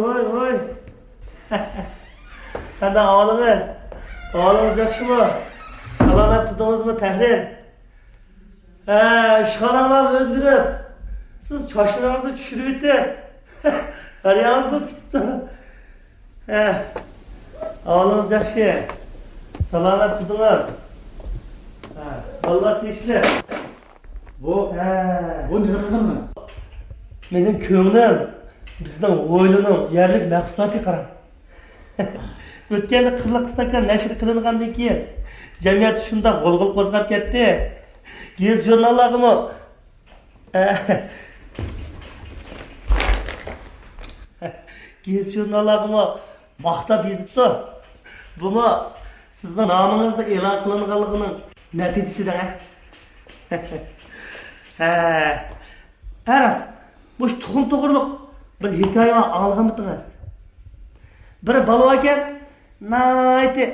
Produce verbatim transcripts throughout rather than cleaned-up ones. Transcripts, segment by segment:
ۋاي، ۋاي. قانداق ئەھۋالىڭىز؟ ئەھۋالىڭىز ياخشىمۇ؟ سالامەت تۇردىڭىزمۇ، تەھرىر؟ ھە، ئىشخاناڭلار ئۆزگىرىپ، سىز چاچلىرىڭىزنى چۈشۈرۈۋېتىپ، ھەر يېرىڭىزنى پۈتۈپ، ھە، ئەھۋالىڭىز ياخشى؟ سالامەت تۇردىڭىز؟ ھە، بالىلار تىنچلىق؟ بۇ، ھە. بۇ نېمە قىلدىڭىز؟ مېنىڭ كۆڭلۈم بىزنىڭ ھويلىنىڭ يەرلىك مەھسۇلاتى، قاراڭ. ئۆتكەندە قىرلىق ئىستاكان نەشر قىلىنغاندىن كېيىن، جەمئىيەت شۇنداق غۇلغۇلا قوزغاپ كەتتى. گېزىت-ژۇرناللارغىمۇ، گېزىت-ژۇرناللارغىمۇ ماختاپ يېزىپتۇ. بۇمۇ سىزنىڭ نامىڭىزنىڭ ئېلان قىلىنغانلىقىنىڭ نەتىجىسى دەڭ، ھە. ھە. ھە، راست. مۇشۇ تۇخۇم توغرۇلۇق بىر ھېكايە بار، ئاڭلىغانمىدىڭىز؟ بىر بالا باركەن، ناھايىتى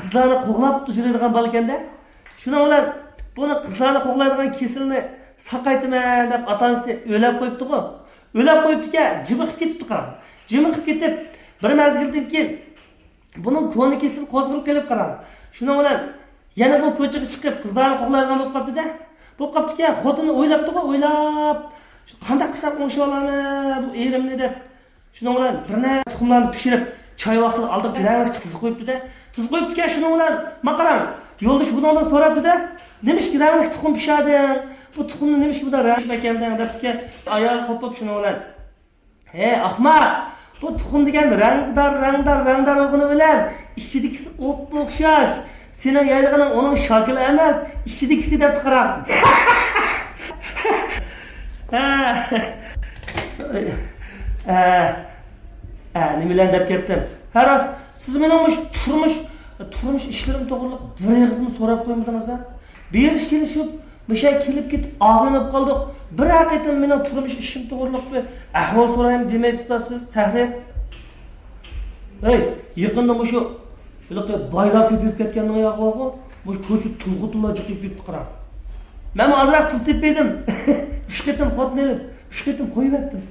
قىزلارنى قوغلاپ يۈرىدىغان بالىكەن-دە. شۇنىڭ بىلەن بۇنى قىزلارنى قوغلايدىغان كېسىلىنى ساقايتىمەن دەپ ئاتا-ئانىسى ئۆيلەپ قويۇپتىغۇ. ئۆيلەپ قويۇپتىكەن، جىمىقىپ كېتىپتۇ، قاراڭ. جىمىقىپ كېتىپ، بىر مەزگىلدىن كېيىن بۇنىڭ كونا كېسىلى قوزغىلىپ قېلىپ، قاراڭ. شۇنىڭ بىلەن يەنە بۇ كوچىغا چىقىپ، قىزلارنى قوغلايدىغان بولۇپ قاپتۇ-دە. بولۇپ قاپتىكەن، خوتۇنى ئويلاپتىغۇ، ئويلاپ، قانداق قىلسام ئوڭشىۋالارمەن بۇ ئېرىمنى دەپ. شۇنىڭ بىلەن بىر نەچچە تۇخۇملارنى پىشۇرۇپ، چاي ۋاقتىدا ئالدىغا رەڭلىك تۇزى قويۇپتۇ-دە. تۇز قويۇپتىكەن، شۇنىڭ بىلەن، ما قاراڭ، يولدىشى بۇنىڭدىن سوراپتۇ-دە، نېمىشقا رەڭلىك تۇخۇم پىشاردىڭ؟ بۇ تۇخۇمنى نېمىشقا بۇنداق رەڭلىك ئەكەلدىڭ؟ دەپتىكەن، ئايال قوپۇپ شۇنىڭ بىلەن. ھەي، ئەخمەق! بۇ تۇخۇم دېگەن رەڭدار، رەڭدار، رەڭدار بولغىنى بىلەن ئىچىدىكىسى ئوپئوخشاش. سېنىڭ يەيدىغىنىڭ ئۇنىڭ شاكىلى ئەمەس، ئىچىدىكىسى دەپتۇ، قاراڭ. ھە. ھە. ھە، نېمىلەرنى دەپ كەتتىم. ھە، راست، سىز مېنىڭ مۇشۇ تۇرمۇش، تۇرمۇش ئىشلىرىم توغرىلىق بىر ئېغىزمۇ سوراپ قويمىدىڭىز، ھە؟ بېرىش كېلىشىپ، مۇشۇ يەرگە كېلىپ كېتىپ ئاغرىنىپ قالدۇق. بىرەر قېتىم مېنىڭ تۇرمۇش ئىشىم توغرۇلۇق بىر ئەھۋال سورايمۇ دېمەيسىز سىز، تەھرىر. ھەي، يېقىندا مۇشۇ ھېلىقى بايلار كۆپىيىپ كەتكەننىڭ ياقى بارغۇ، مۇشۇ كوچا تۇلغىتىلا جىقىيىپ كېتىپتۇ، قاراڭ. مەنمۇ ئازراق پۇل تېپىپ بەردىم. ئۈچ قېتىم خوتۇن ئېلىپ، ئۈچ قېتىم قويۇۋەتتىم.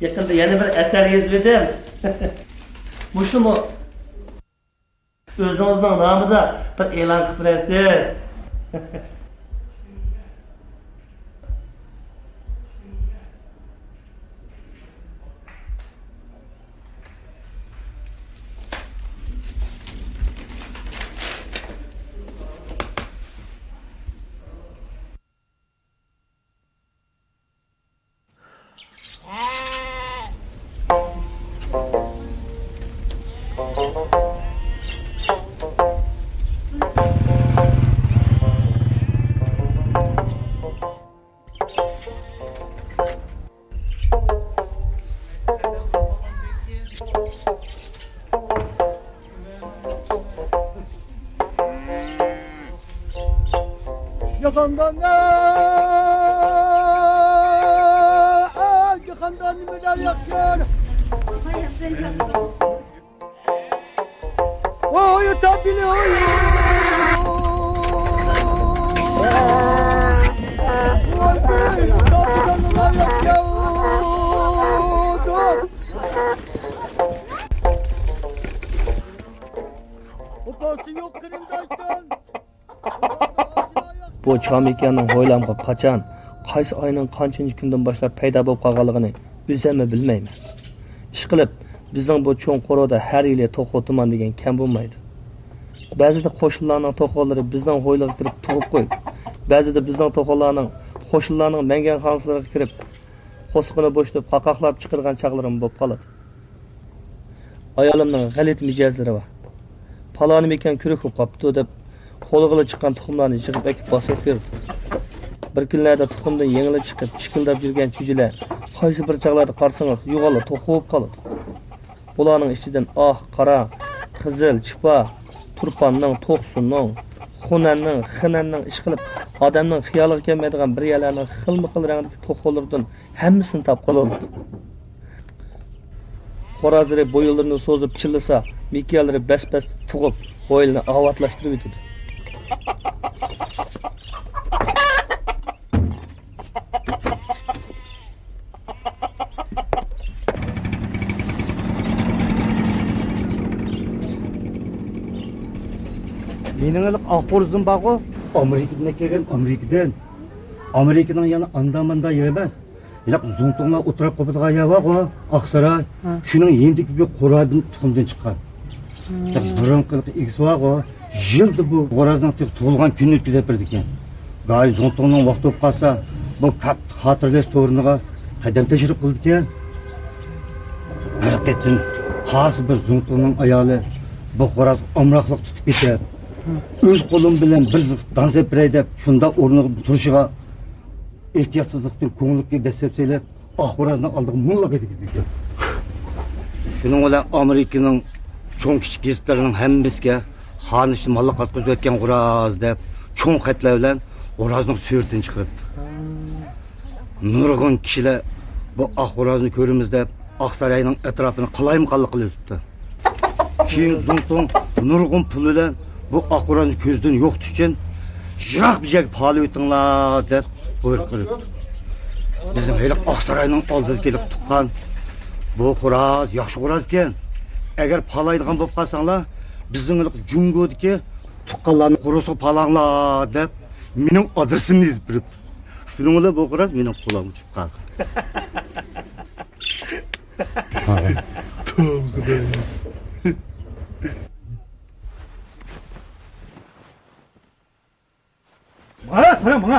يېقىندا يەنە بىر ئەسەر يېزىۋىدىم. مۇشۇمۇ ئۆزىڭىزنىڭ نامىدا بىر ئېلان قىلىپ بېرەرسىز. ياقامدان، ياقامدان نېمىلەر ياققان؟ ۋوي، تاپىلى، ۋوي. ۋوي، تاپىلى، نېمىلەر ياققان؟ ئوپاسى يوق قېرىنداشتىن. بۇ چامىكاننىڭ ھويلامغا قاچان، قايسى ئاينىڭ قانچىنچى كۈنىدىن باشلاپ پەيدا بولۇپ قالغانلىقىنى ئۆزۈممۇ بىلمەيمەن. ئىشقىلىپ، بىزنىڭ بۇ چوڭ قورۇدا ھەر يىلى توخۇ تۇمان دېگەن كەم بولمايدۇ. بەزىدە قوشنىلارنىڭ توخۇلىرى بىزنىڭ ھويلىغا كىرىپ تۇغۇپ قويىدۇ. بەزىدە بىزنىڭ توخۇلارنىڭ قوشنىلارنىڭ مەڭگەن خانىسىلىرىغا كىرىپ، قورسىقىنى بوشىتىپ، قاقاقلاپ چىقىدىغان چاغلىرىمۇ بولۇپ قالىدۇ. ئايالىمنىڭ غەلىتە مىجەزلىرى بار. پالانىمىكەن كۆرۈك بولۇپ قاپتۇ دەپ، قولىغىلا چىققان تۇخۇملارنى يىغىپ ئەكىپ باسىۋېتىپ بېرىدۇ. بىر كۈنلەردە تۇخۇمدىن يېڭىلا چىقىپ، چىكىلداپ يۈرگەن چۈجىلەر قايسى بىر چاغلاردا قارىسىڭىز، يوغانلا توخۇ بولۇپ قالىدۇ. ئۇلارنىڭ ئىچىدىن ئاق، قارا، قىزىل، چىپا، تۇرپاننىڭ، توقسۇننىڭ، خۇنەننىڭ، خىنەننىڭ، ئىشقىلىپ، ئادەمنىڭ خىيالىغا كەلمەيدىغان بىر يەرلەرنىڭ خىلمۇ خىل رەڭدىكى توخۇلىرىدىن ھەممىسىنى تاپقىلى بولىدۇ. خورازلىرى بويۇنلىرىنى سوزۇپ چىللىسا، مىكىيەلىرى بەس-بەستە تۇغۇپ، ھويلىنى ئاۋاتلاشتۇرۇۋېتىدۇ. مېنىڭ ھېلىقى ئاق خورزۇم بارغۇ. ئامېرىكىدىن كەلگەن، ئامېرىكىدىن. ئامېرىكىنىڭ يەنە ئاندا-ماندا يېرى ئەمەس. ھېلىقى زۇڭتۇڭلار ئولتۇراپ قوپىدىغان يەر بارغۇ، ئاقساراي. ھە. شۇنىڭ يېنىدىكى بىر خورازدىن، تۇخۇمدىن چىققان. ھە. بۇرۇنقى ئىگىسى بارغۇ، يىلدا بۇ خورازنىڭ تېخى تۇغۇلغان كۈنىنى ئۆتكۈزۈپ بېرىدىكەن. گاھى زۇڭتۇڭنىڭ ۋاقتى بولۇپ قالسا، بۇ كاتتا خاتىرىلەش سورۇنىغا قەدەم تەشرىپ قىلىدىكەن. بىر قېتىم خاس بىر زۇڭتۇڭنىڭ ئايالى بۇ خورازغا ئامراقلىق تۇتۇپ كېتىپ، ئۆز قولۇم بىلەن بىر زىخ دان سەپىرەي دەپ، شۇنداق ئورنىدىن تۇرۇشىغا، ئېھتىياتسىزلىقتىن كۆڭلىگە دەسسەپ سېلىپ، ئاق خورازنىڭ ئالدىغا مۇنۇلارغا تېگىدىكەن. شۇنىڭ بىلەن ئامېرىكىنىڭ چوڭ-كىچىك گېزىتلىرىنىڭ ھەممىسىگە خانىشنى ماللىق ئاتقۇزۇۋەتكەن خوراز دەپ چوڭ خەتلەر بىلەن خورازنىڭ سۈرىتىنى چىقىرىپتۇ. نۇرغۇن كىشىلەر بۇ ئاق خورازنى كۆرىمىز دەپ، ئاقساراينىڭ ئەتراپىنى قالايمىقانلىق قىلىۋېتىپتۇ. كېيىن زۇڭتۇڭ نۇرغۇن پۇل بىلەن بۇ ئاق خورازنى كۆزدىن يوقىتىش ئۈچۈن يىراق بىر يەرگە پالىۋېتىڭلار دەپ بۇيرۇق بېرىپتۇ. بىزنىڭ ھېلىقى ئاقساراينىڭ ئالدىدىكى ھېلىقى تۇغقان، بۇ خوراز ياخشى خورازكەن، ئەگەر پالايدىغان بولۇپ قالساڭلار، بىزنىڭ ھېلىقى جۇڭگودىكى تۇغقانلارنىڭ قورۇسىغا پالاڭلار دەپ مېنىڭ ئادرېسىمنى يېزىپ بېرىپتۇ. شۇنىڭ بىلەن بۇ خوراز مېنىڭ قولۇمغا چۈشۈپ قالغان. توۋا، خۇدايىم. ماڭا، سانا، ماڭا.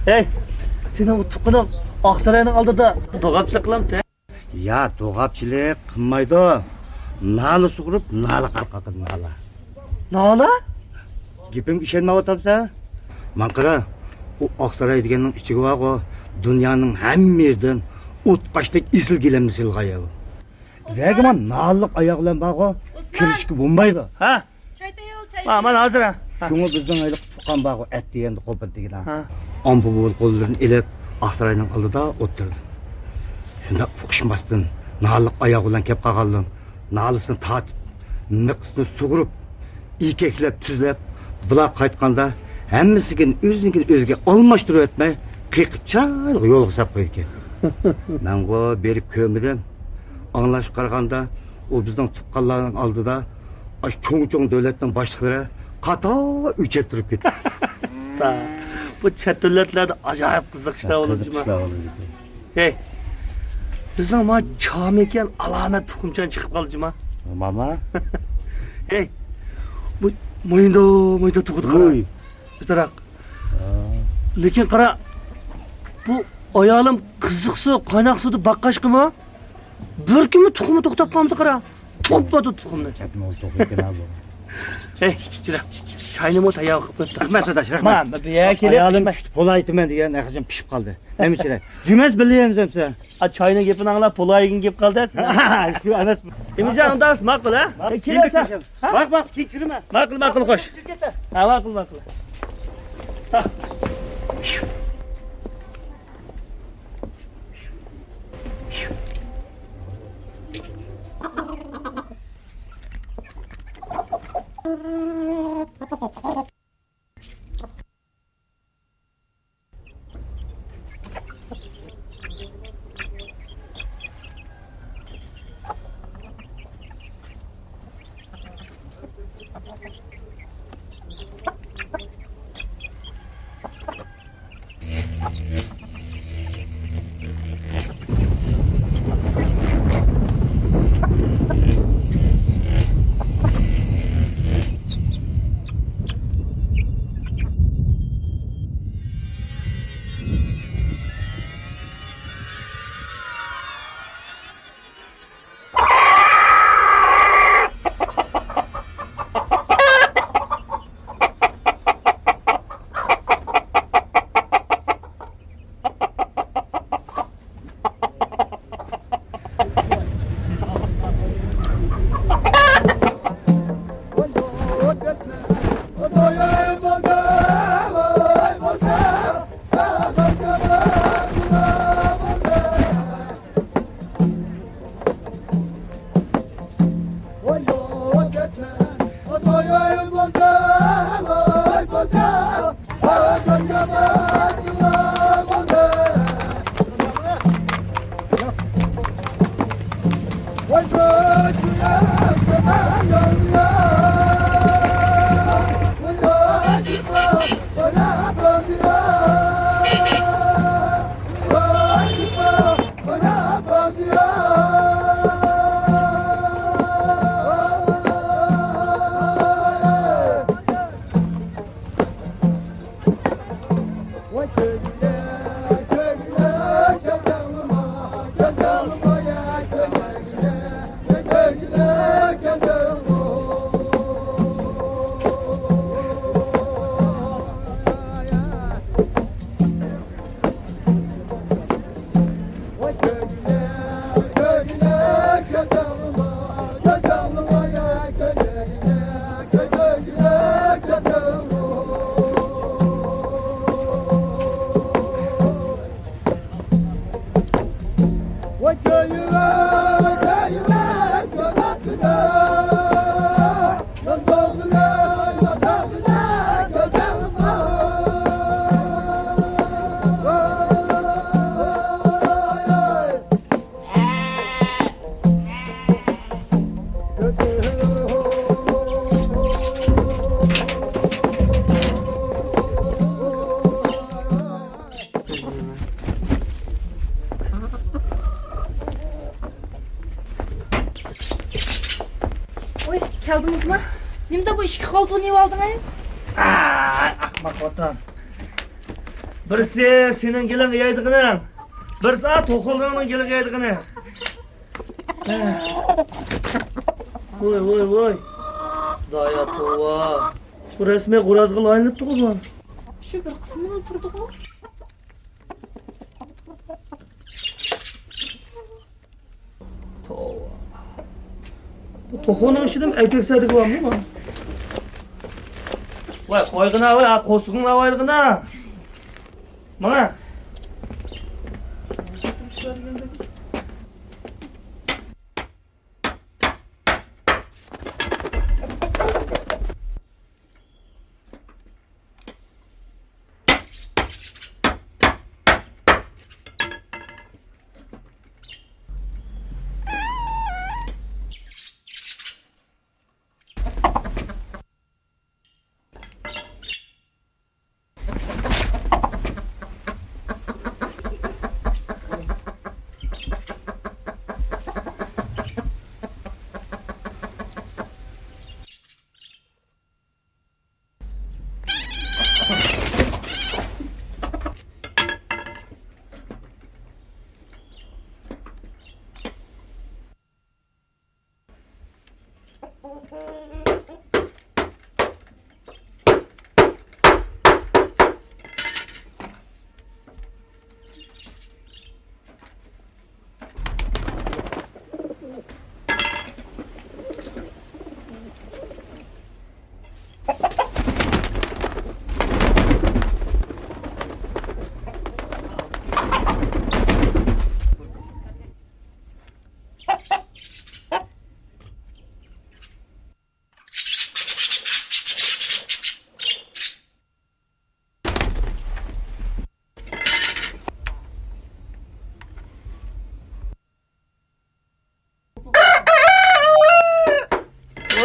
ھەي، سېنىڭ ئۇ تۇغقىنىڭ ئاقساراينىڭ ئالدىدا دوغاپچىلىق قىلامتى؟ يا، دوغاپچىلىق قىلمايدۇ. نالە سۇغۇرۇپ، نالە قارقىدۇ، نالە. نالە؟ گېپىمگە ئىشەنمەيۋاتامسەن؟ ماڭا قارا، ئۇ ئاقساراي دېگەننىڭ ئىچىگە بارغۇ، دۇنيانىڭ ھەممە يېرىدىن ئوتقاشتەك ئېسىل گىلەمنى سېلىغان يەر بۇ. ئۇسمان! دەگىمان ناللىق ئاياغ بىلەن بارغۇ، ئۇسمان! كىرىشكە بولمايدۇ. ھە؟ چاي تەييار، چاي. ھە، مانا ھازىر، ھە. ھە. شۇڭا بىزنىڭ ھېلىقى تۇغقان بارغۇ، ئەت دېگەندە قوپۇر دېگەن، ھە. ھە. ئامبۇ بوۋا قوللىرىنى ئېلىپ، ئاقساراينىڭ ئالدىدا ئولتۇردى. شۇنداق ئۇقۇشماستىن، ناللىق ئاياغ بىلەن كەپ قالغانلىرىم نالىسىنى تارتىپ، مىقىسىنى سۇغۇرۇپ، ئېكەكلەپ، تۈزلەپ، بۇلار قايتقاندا ھەممىسىنىڭكىنى ئۆزىنىڭكىنى ئۆزىگە ئالماشتۇرۇۋەتمەي، قېقىپ چىرايلىق يولغا ساپ قويىدىكەن. مەنغۇ بېرىپ كۆرمىدىم. ئاڭلاشقا قارىغاندا، ئۇ بىزنىڭ تۇغقانلارنىڭ ئالدىدا ئاشۇ چوڭ-چوڭ دۆلەتنىڭ باشلىقلىرى قاتار ئۆچەت تۇرۇپ كېتىپتۇ. ئۇستا، بۇ چەت دۆلەتلەردە ئاجايىپ قىزىق ئىشلار بولىدۇ جۇما. ھەي، بىزنىڭ ما چامىكەن ئالامەت تۇخۇمچان چىقىپ قالدى جۇما. ماما. ھەي، بۇ مويۇندا، مويۇندا تۇغۇدى قارا. ۋوي. بىتاراق. ھا. لېكىن قارا، بۇ ئايالىم قىزىق سۇ، قايناق سۇدا باققاچقىمۇ بىر كۈنمۇ تۇخۇمى توختاپ قالمىدى قارا. توپلاپ تۇخۇمنى. چەتمە ئۇل توخۇ ئىكەن ھا بۇ. ھەي، جۈرە. چاينىمۇ تەييار قىلىپ قويۇپتۇ. رەھمەت، داداش، رەھمەت. ما، بۇ يەرگە كېلىپ ئايالىم پىشمە. كۈتۈپ بولايتىمەن دېگەن، ئەخىرجان پىشىپ قالدى. ھەممە چىراي. جۈمەس بىللە يەيمىز ئەمسە. ئا، چاينىڭ گېپىنى ئاڭلاپ، پولايىگىن گېپ قالدى سىلەر. شۇ ئەمەس. ئىمىجان، ئۇنداق ماقۇل، ھە؟ ماقۇل. كېلىۋەرسە. ھە؟ ماقۇل، ماقۇل، كېيىن كىرىمەن. ماقۇل، ماقۇل، خوش. ھە، ماقۇل، ماقۇل. ھە. ئىككى خالتا نېمە ئالدىڭىز؟ ئاي، ئەخمەق خوتۇن. بىرسى سېنىڭ گېلىڭ يەيدىغىنىڭ، بىرسى توخۇلىرىڭنىڭ گېلىغا يەيدىغىنىڭ. ۋوي، ۋوي، ۋوي. خۇدايا، توۋا. بۇ رەسمىي غورازغىلا ئايلىنىپتىغۇ بۇ. شۇ بىر قىسمىلا تۇرىدىغۇ. توۋا. بۇ توخۇنىڭ ئىچىدىمۇ ئەركەك سەدىگە بارمۇ بۇ؟ ۋاي، قويغىنا، ۋاي، قورسىقىڭنى ئاۋايلىغىنا. ماڭا.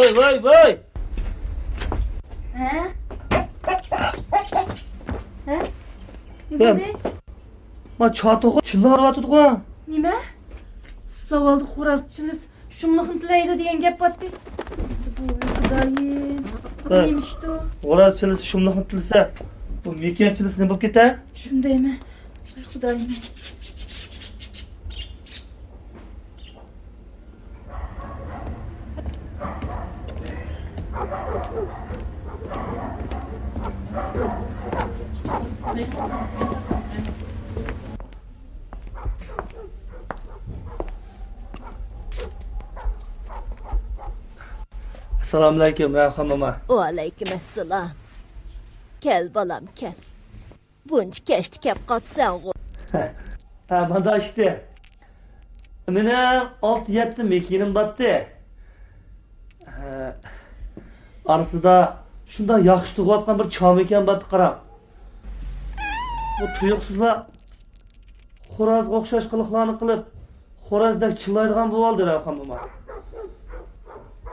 ۋاي، ۋاي، ۋاي! ھە؟ ھە؟ نېمە بولدى؟ ما چاتوخ چىللاۋاتىدىغۇ. نېمە؟ زاۋالدا خوراز چىللىسا شۇملۇقنى تىلەيدۇ دېگەن گەپ بارتتى. ۋاي خۇدايىم. بۇ ھە. نېمە ئىشتۇ؟ خوراز چىللىسا شۇملۇقنى تىلىسە، بۇ مېكىيان چىللىسا نېمە بولۇپ كېتە؟ شۇندايمۇ؟ ۋاي خۇدايىم. ئەسسالامۇئەلەيكۇم، رەۋخان موما. ۋەئەلەيكۇم ئەسسالام. كەل، بالام، كەل. بۇنچە كەچتە كەپ قاپسەنغۇ؟ ھە، مانا ئىشتى. مېنىڭ ئالتە-يەتتە مېكىيىنىم بارتتى. ھە، ئارىسىدا شۇنداق ياخشى تۇغۇۋاتقان بىر چاۋ مېكىيان بارتتى، قاراڭ. بۇ تۇيۇقسىزلا خورازغا ئوخشاش قىلىقلارنى قىلىپ، خورازدەك چىللايدىغان بولۇۋالدى رەۋخان موما.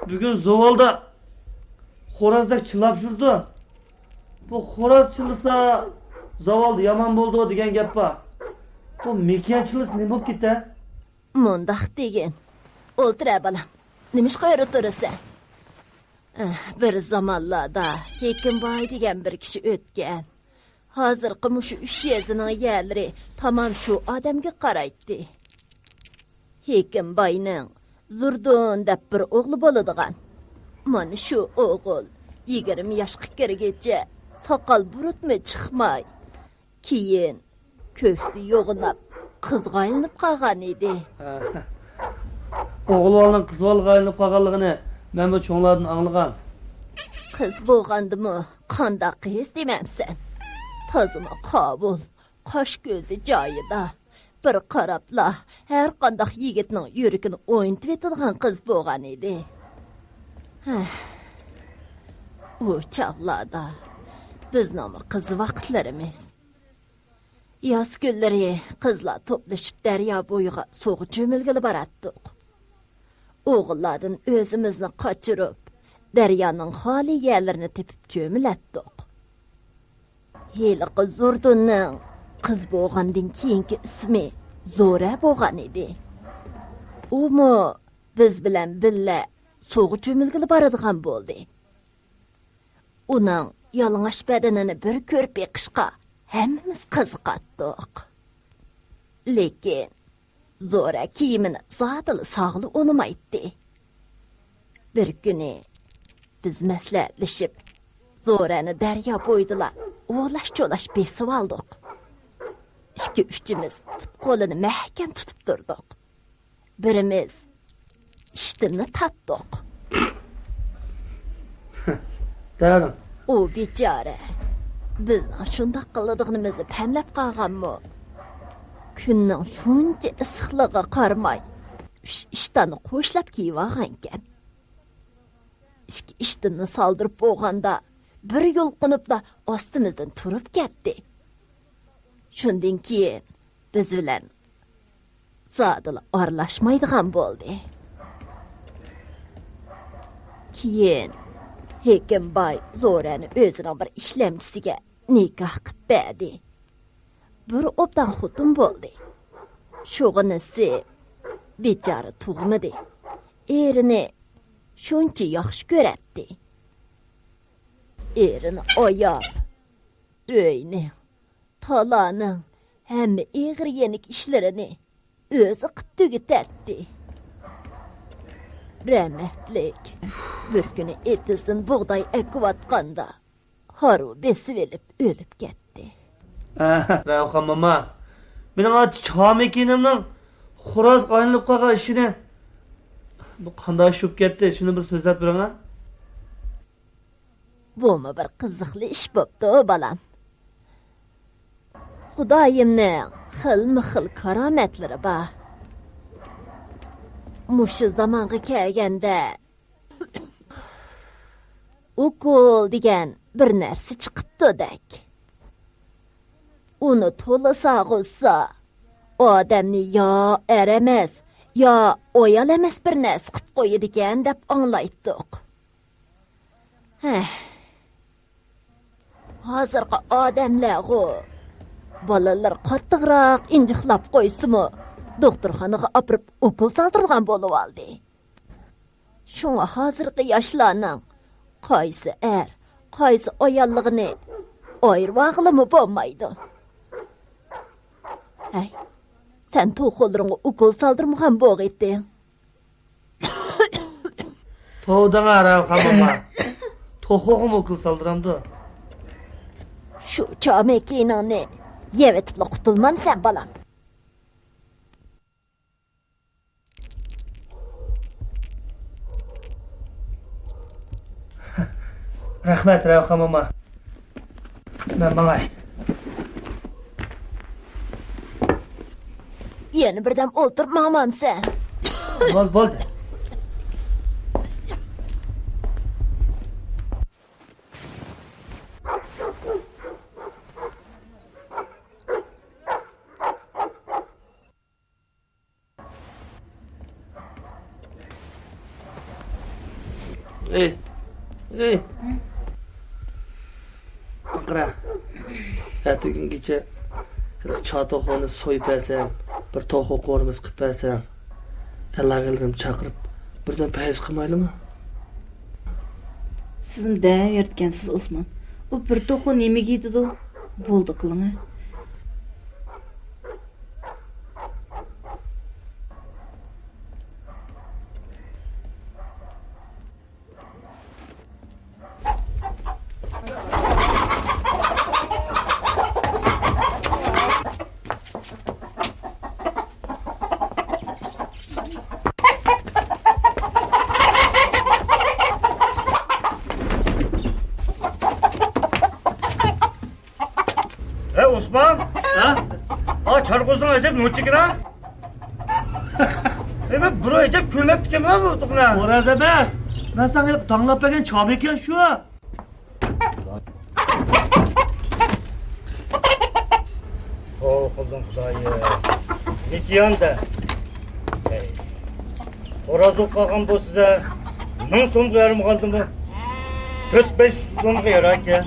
بۈگۈن زاۋالدا خورازدەك چىللاپ يۈرىدۇ. بۇ خوراز چىللىسا، زاۋالدا يامان بولىدۇ دېگەن گەپ بار. بۇ مېكىيان چىللىسا نېمە بولۇپ كېتە؟ مۇنداق دېگىن. ئولتۇرە، بالام. نېمىشقا ئۆرە تۇرىسەن؟ ئەھ، بىر زامانلاردا ھېكىمباي دېگەن بىر كىشى ئۆتكەن. ھازىرقى مۇشۇ ئۈچ يېزىنىڭ يەرلىرى تامام شۇ ئادەمگە قارايتتى. ھېكىمباينىڭ زوردۇن دەپ بىر ئوغلى بولىدىغان. مانا شۇ ئوغۇل يىگىرمە ياشقا كىرگىچە ساقال بۇرۇتمۇ چىقماي، كېيىن كۆكسى يوغىناپ، قىزغا ئايلىنىپ قالغان ئىدى. ئوغۇل بالىنىڭ قىز بالىغا ئايلىنىپ قالغانلىقىنى مەنمۇ چوڭلاردىن ئاڭلىغان. قىز بولغاندىمۇ قانداق قىز دېمەمسەن؟ تازىمۇ قاۋۇل، قاش كۆزى جايىدا. بىر قاراپلا ھەر قانداق يىگىتنىڭ يۈرىكىنى ئوينىتىۋېتىدىغان قىز بولغان ئىدى. ھەھ، ئۇ چاغلاردا بىزنىڭمۇ قىز ۋاقىتلىرىمىز. ياز كۈنلىرى قىزلار توپلىشىپ دەريا بويىغا سۇغا چۆمۈلگىلى باراتتۇق. ئوغۇللاردىن ئۆزىمىزنى قاچۇرۇپ، دەريانىڭ خالىي يەرلىرىنى تېپىپ چۆمۈلەتتۇق. ھېلىقى زوردۇننىڭ قىز بولغاندىن كېيىنكى ئىسمى زورە بولغان ئىدى. ئۇمۇ بىز بىلەن بىللە سۇغا چۆمۈلگىلى بارىدىغان بولدى. ئۇنىڭ يالىڭاچ بەدىنىنى بىر كۆرۈپ بېقىشقا ھەممىمىز قىزىقاتتۇق. لېكىن زورا كىيىمىنى زادىلا ساغىلى ئۇنىمايتتى. بىر كۈنى بىز مەسلىھەتلىشىپ، زورەنى دەريا بويىدىلا ئولاش-چولاش بېسىۋالدۇق. ئىككى-ئۈچىمىز پۇت-قولىنى مەھكەم تۇتۇپ تۇردۇق. بىرىمىز ئىشتىننى تارتتۇق. دەۋېرىڭ. ئۇ بىچارە بىزنىڭ شۇنداق قىلىدىغىنىمىزنى پەملەپ قالغانمۇ؟ كۈننىڭ شۇنچە ئىسسىقلىقىغا قارىماي، ئۈچ ئىشتاننى قوشلاپ كىيىۋالغانىكەن. ئىككى ئىشتىننى سالدۇرۇپ بولغاندا، بىر يۇلقۇنۇپلا ئاستىمىزدىن تۇرۇپ كەتتى. شۇندىن كېيىن بىز بىلەن زادىلا ئارىلاشمايدىغان بولدى. كېيىن ھېكىمباي زورەنى ئۆزىنىڭ بىر ئىشلەمچىسىگە نىكاھ قىپ بەردى. بىر ئوبدان خوتۇن بولدى. شۇغىنىسى بىچارە تۇغمىدى. ئېرىنى شۇنچە ياخشى كۆرەتتى. ئېرىنى ئاياپ، ئۆينى، تالانىڭ ھەممە ئېغىر يېنىك ئىشلىرىنى ئۆزى قىپ تۈگىتەتتى. رەھمەتلىك بىر كۈنى ئېتىزدىن بۇغداي ئەكىۋاتقاندا، ھارۋا بېسىۋېلىپ ئۆلۈپ كەتتى. ئەھ، رەۋخان موما، مېنىڭ ئا چامىكىنىمنىڭ خوراز قاينىلىپ قالغان ئىشىنى، بۇ قانداق ئىش بولۇپ كەتتى؟ شۇنى بىر سۆزلەپ بېرىڭە. بۇمۇ بىر قىزىقلىق ئىش بوپتۇ، بالام. خۇدايىمنىڭ خىلمۇ خىل كارامەتلىرى بار. مۇشۇ زامانغا كەلگەندە، ئوكۇل دېگەن بىر نەرسە چىقىپتۇدەك. ئۇنى تولا ساغۇزسا، ئادەمنى يا ئەر ئەمەس، يا ئايال ئەمەس بىر نەرسە قىپ قويىدىكەن دەپ ئاڭلايتتۇق. ھەھ. ھازىرقى ئادەملەرغۇ، بالىلىرى قاتتىقراق ئىنجىقلاپ قويسىمۇ، دوختۇرخانىغا ئاپىرىپ ئوكۇل سالدۇرىدىغان بولۇۋالدى. شۇڭا ھازىرقى ياشلارنىڭ قايسى ئەر، قايسى ئاياللىقىنى ئايرىۋالغىلىمۇ بولمايدۇ. ھەي، سەن توخۇلىرىڭغا ئوكۇل سالدۇرمىغان بولغىيتتىڭ. توۋا دەڭە، رەۋخان موما. توخۇغىمۇ ئوكۇل سالدۇرامدۇ؟ شۇ چامىكىنىڭنى يەۋېتىپلا قۇتۇلمامسەن، بالام؟ رەھمەت، رەۋخان موما. مەن ماڭاي. يەنە بىردەم ئولتۇرۇپ ماڭمامسەن؟ بول، بولدى. ئېي، ئېي. قارا، ئەتىگۈنگىچە ھېلىقى چاتوخۇنى سويۇپ بەرسەم، بىر توخۇ قورۇمىسى قىلىپ بەرسەم، ئەلاگىلىرىمنى چاقىرىپ، بىردەم پەيز قىلمايلىمۇ؟ سىزمۇ دەۋېرىدىكەنسىز، ئوسمان. ئۇ بىر توخۇ نېمىگە يېتىدۇ؟ بولدى قىلىڭە. ھە، ئوسمان! ھە؟ ئا، چارقوزنىڭ ئەجەب نوچىكىنا. ھە، مەن بۇرۇن ئەجەب كۆرمەپتىكەنمەن بۇ توخۇنى. خوراز ئەمەس. مەن ساڭا ھېلىقى داڭلاپ بەرگەن چامىكىن شۇ. توۋا قىلدىم خۇدايىم. مىكيان دە. ھەي. خوراز بولۇپ قالغان بولسىزە، مىڭ سومغا يارىمىغاندىمۇ، تۆت بەش سومغا ياراكەن.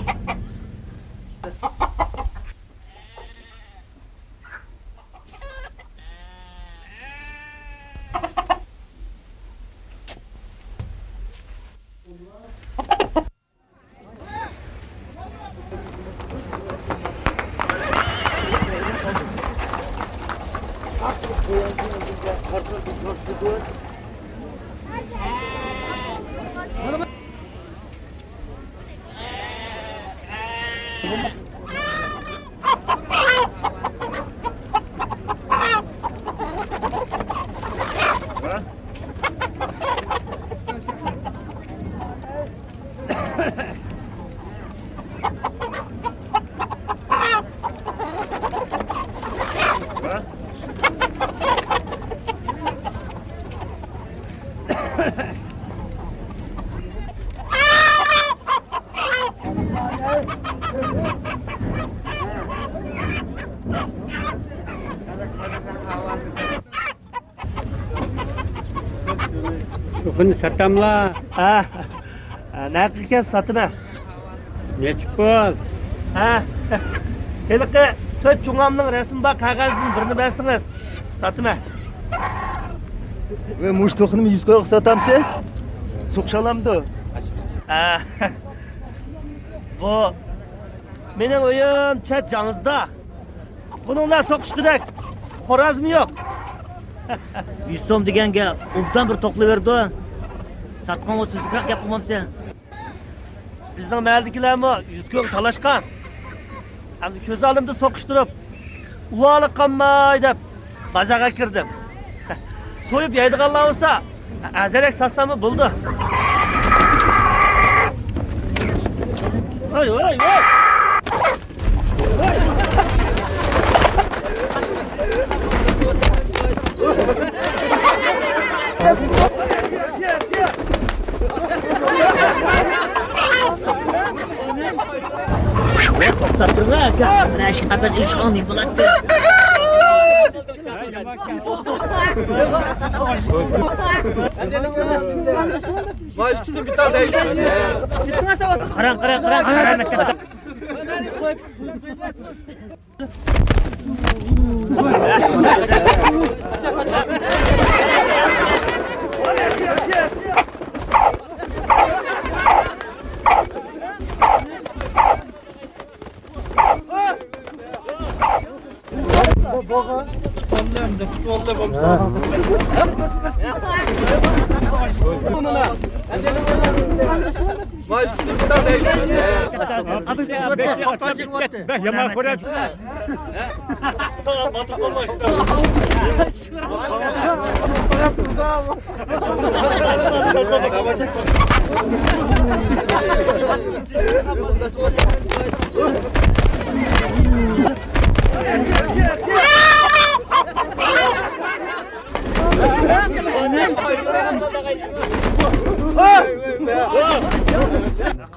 بۇنى ساتاملا؟ ھە. نەقىگە ساتىمەن. نەچچە پۇل؟ ھە. ھېلىقى تۆت چوڭامنىڭ رەسىمى بار قەغەزدىن بىرنى بەرسىڭىز، ساتىمەن. ۋە مۇشۇ توخۇنى يۈز كويغا ساتامسىز؟ سوقۇشالامدۇ؟ ھە. بۇ مېنىڭ ئۆيۈم چەت جاڭزىدا. بۇنىڭ بىلەن سوقۇشقۇدەك خورازمۇ يوق. يۈز سوم دېگەنگە ئوبدان بىر توقلىۋېرىدۇ. ساتقانغا سۈزۈكرەك گەپ قىلمامسەن؟ بىزنىڭ مەھەللىدىكىلەرمۇ يۈز كويغا تالاشقان. ئەمدى كۆز ئالدىمدا سوقۇشتۇرۇپ، ئۇۋالىق قالماي دەپ بازارغا كىردىم. سويۇپ يەيدىغانلار بولسا، ئەزەرەك ساتساممۇ بولىدۇ. ۋاي، ۋاي، ۋاي! توختاپ تۇرغىن ئاكا، مانا ئىككى قەپەس ئېشىقىڭ نېمە بولاتتى؟ قاراڭ، قاراڭ، قاراڭ، قاراڭ.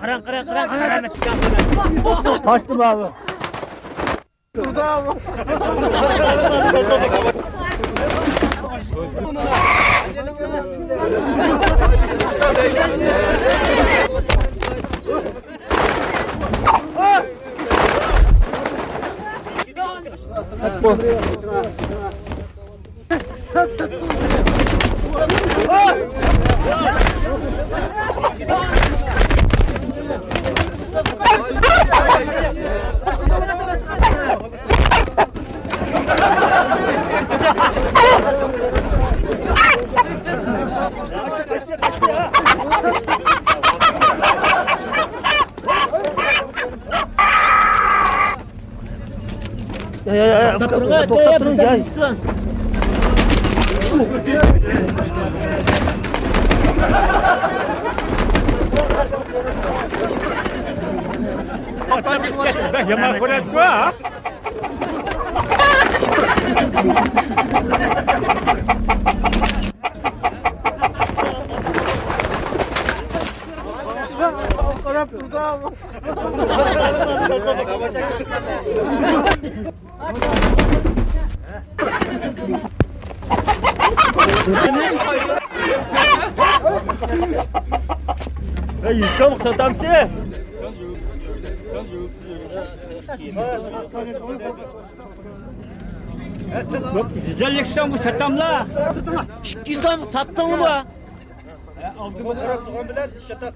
قاراڭ، قاراڭ، قاراڭ، قاراڭ. قاچتىم ئابى. يا، يا، يا، توختاپ تۇرۇڭ، توختاپ تۇرۇڭ، يا. يامان كۆرۈنۈش بۇ. قاراپ تۇرىدۇ. يۈز سوم ساتامسىز؟ يۈز ئەللىك سوم ساتاملا؟ ئىككى يۈز سوم ساتتىڭمۇ؟ ئالدىمغا قاراپ تۇرغان بىلەن شاتاق.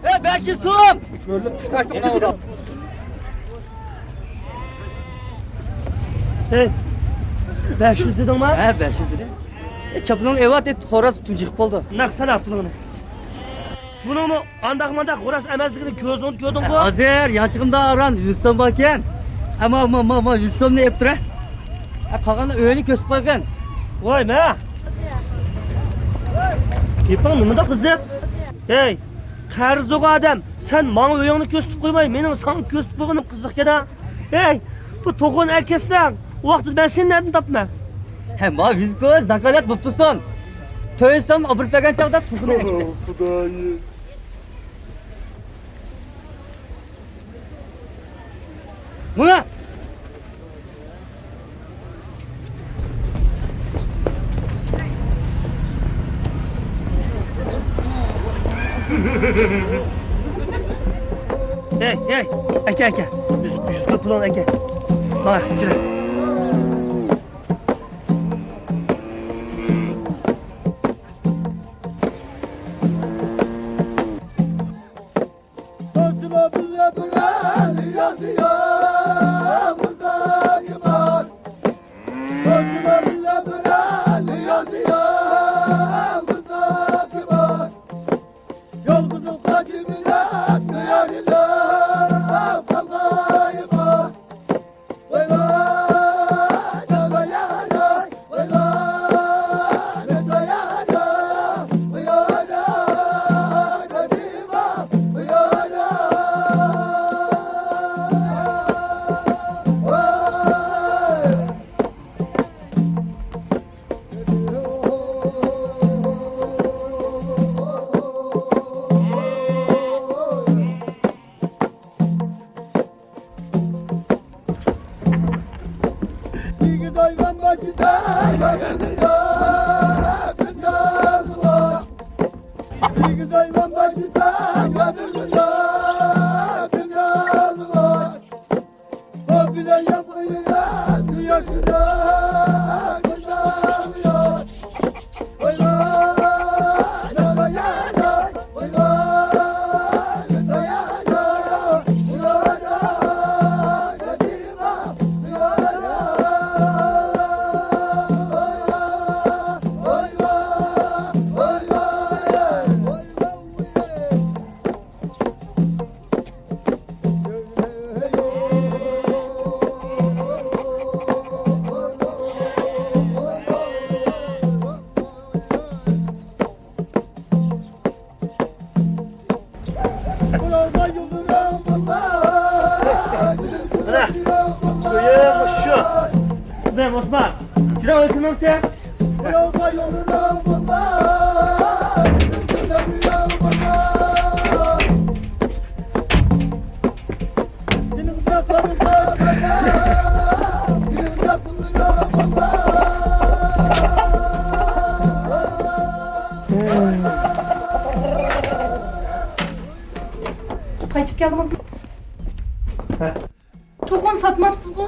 ئە، بەش يۈز سوم! ھەي، بەش يۈز دېدىڭما؟ ھە، بەش يۈز دېدىم. ئە، چاپىنىڭنى ئېۋەت، خوراز تۇنجۇقۇپ بولدى. نەق سانا پۇلۇڭنى. بۇنىڭمۇ ئانداق-مانداق خوراز ئەمەسلىكىنى كۆزۈڭدە كۆردۈڭغۇ؟ ھازىر يانچىقىمدا ئاران يۈز سوم باركەن. ئەمما، ما، ما، ما، يۈز سومنى ئېلىپ تۇرە. ئە، قالغاننى ئۆينى كۆرسىتىپ قويغىن. ۋاي، مە! گېپىڭ نېمىدە قىزىق؟ ھەي، قەرزىغۇ ئادەم، سەن ماڭا ئۆيۈڭنى كۆرسىتىپ قويماي، مېنىڭ ساڭا كۆرسىتىپ قويغىنىم قىزىقكەن-ھە. ھەي، بۇ توخۇنى ئەكەتسەڭ، ئۇ ۋاقىتتا مەن سېنى نەدىن تاپىمەن؟ ھە، ما ۋىزكو زاكالەت بوپتۇسۇن. تۆت يۈز سوم ئوبوروت بەرگەن چاغدا توخۇنى ئەكەتكەن. خۇدايىم. ماڭا! ھەي، ھەي، ئەكە، ئەكە. يۈز، يۈز پۇلۇڭنى ئەكە. ماڭا، كېلە. مانا، ئۆيۈم شۇ. سىزدىن ئوسمان. كىرىڭ، ئۆتۈنۈڭ سەن. قايتىپ كەلدىڭىزمۇ؟ ھە. توخۇنى ساتماپسىزغۇ؟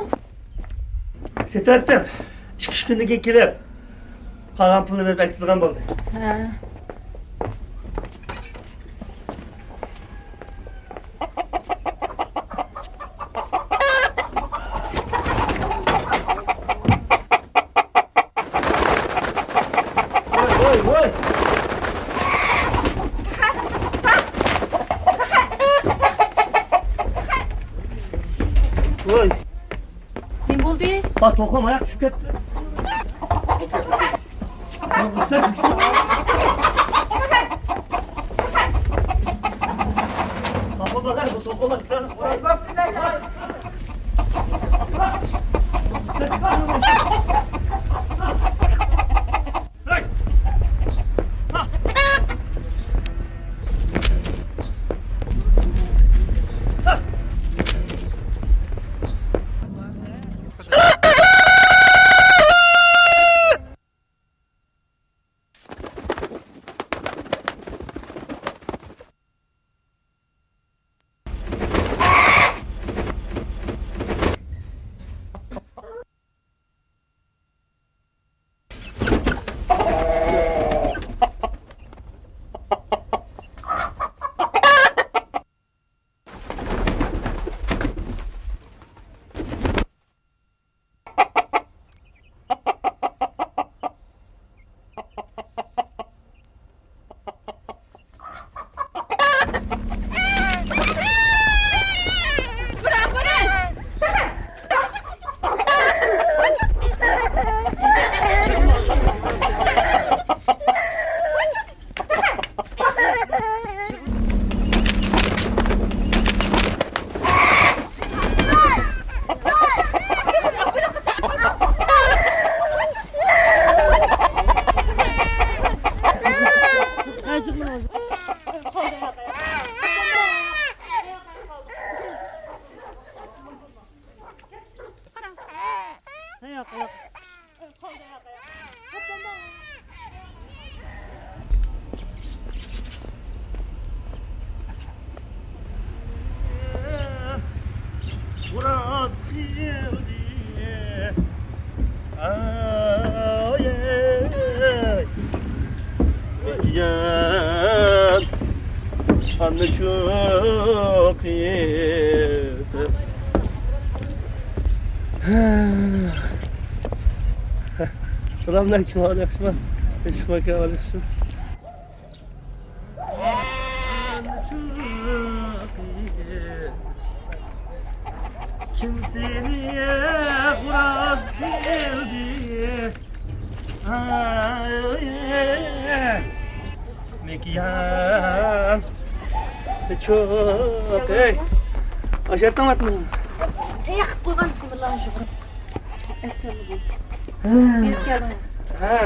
سېتىۋەتتىم. ئىككى-ئۈچ كۈندىن كېيىن كېلىپ، قالغان پۇلنى بېرىپ ئەكېتىدىغان بولدى. ھە. ۋاي، ۋاي، ۋاي. ۋاي. نېمە بولدى؟ ھا، توخۇم ئاياق چۈشۈپ كەتتى. ئاي، ئاي. مېكىيان، ئانا شۇ قىز. سالاملىكۇم، ئەھۋال ياخشىمۇ؟ ياخشىمۇ ئاكا، ئەھۋال ياخشىمۇ؟ كىم سېنى خوراز قىلدى؟ مېكىيان. چوق، ئەي. ئاشاتتىڭ ئاتنى. تەييار قىلىپ قويغان قىمىرلارنى يۇغۇرۇپ. ئەسسالامۇ ئەلەيكۇم. ھە. بېرىپ كەلدىڭىز. ھە.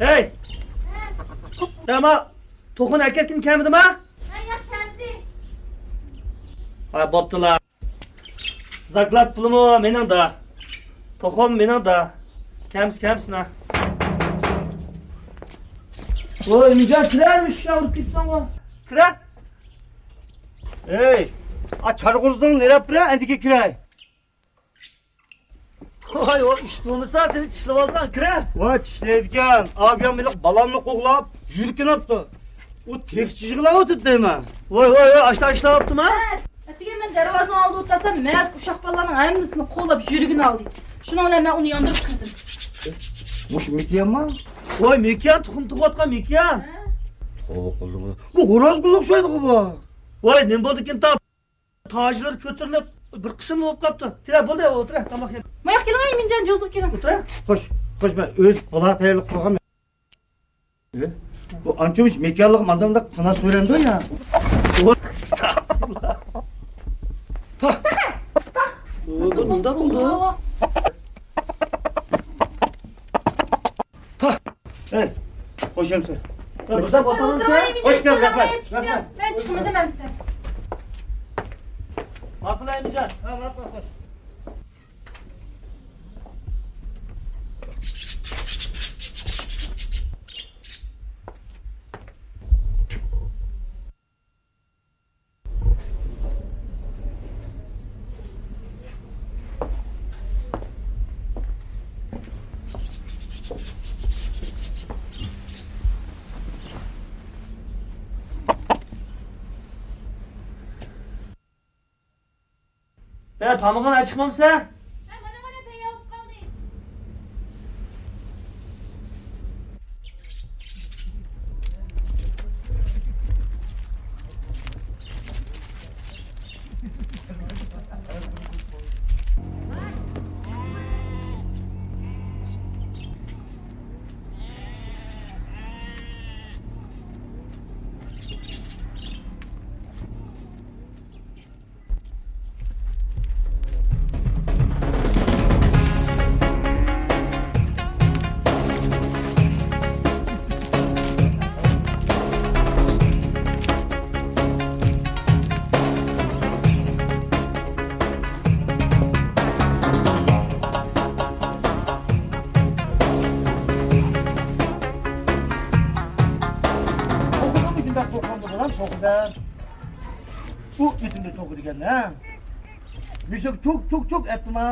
ھەي! دەما توخۇنى ئەكەتكىن كەمدىما؟ ھە، ياق، كەلدى. ھە، بوپتۇلا. زاكلات پۇلىمۇ مېنىڭدا. توخۇم مېنىڭدا. كەمسە، كەمسىنا. ۋوي، ئىمىجان، كىرە، ئىشىكنى ئۇرۇپ كېتىسەنغۇ. كىرە. ئەي، ئا چارغۇزنىڭ نېرەپ بىرە، ئەندىكى كىرەي. ۋاي، ئۇ ئىش بولمىسا، سېنى چىشلىۋالدىم، كىرە. ۋاي، چىشلەيدىكەن. ئابىيام ھېلىقى بالامنى قوغلاپ، يۈرىكىنى ئاپتۇ. ئۇ تېخىچە يىغلاۋاتىدۇ دەيمەن. ۋاي، ۋاي، ۋاي، ئاشتا ئىشلەۋاپتىما؟ ئەتىگەن مەن دەرۋازىنىڭ ئالدىدا ئولتۇرسام، مەھەللىدىكى ئۇششاق بالىلارنىڭ ھەممىسىنى قوغلاپ يۈرىكىنى ئالدى. شۇنىڭ بىلەن مەن ئۇنى ياندۇرۇپ كىردىم. مۇشۇ مېكىيانمۇ؟ ۋاي، مېكىيان، تۇخۇم تۇغۇۋاتقان مېكىيان. ھە؟ توۋا قىلدىم. بۇ خورازغا ئوخشايدىغۇ بۇ. ۋاي، نېمە بولدىكىن تاپ؟ تاجلىرى كۆتۈرۈلۈپ، بىر قىسىم بولۇپ قاپتۇ. كېلە، بولدى، ئولتۇرە، تاماق يەپ. ماياق كېلىڭ، ئىمىنجان، جوزىغا كېلىڭ. ئولتۇرە. خوش، خوش، مەن ئۆز بالا تەييارلىق قىلغان. ئە؟ بۇ ئانچە مۇنچە مېكىيانلىقىم ئانداق تىنا سۆرەمدۇ يا؟ ئەستەغپۇرۇللا. تا. بۇ مۇنداق بولدى. تا. ئەي، خوش ئەمسە. بۇردا ئولتۇرۇڭ، خوش كەلدىڭ، رەھمەت، رەھمەت. مەن چىقمىدىم ئەمسە. ماقۇل، ئەمىجان. ھە، ماقۇل، خوش. يا، تامىقىڭ ئاچىقمامسەن؟ ھە، مانا، مانا، تەييار بولۇپ قالدى. بۇ ئېتىمنى توقۇ دېگەن، ھە؟ مۈشۈك چوك، چوك، چوك ئەتتىما.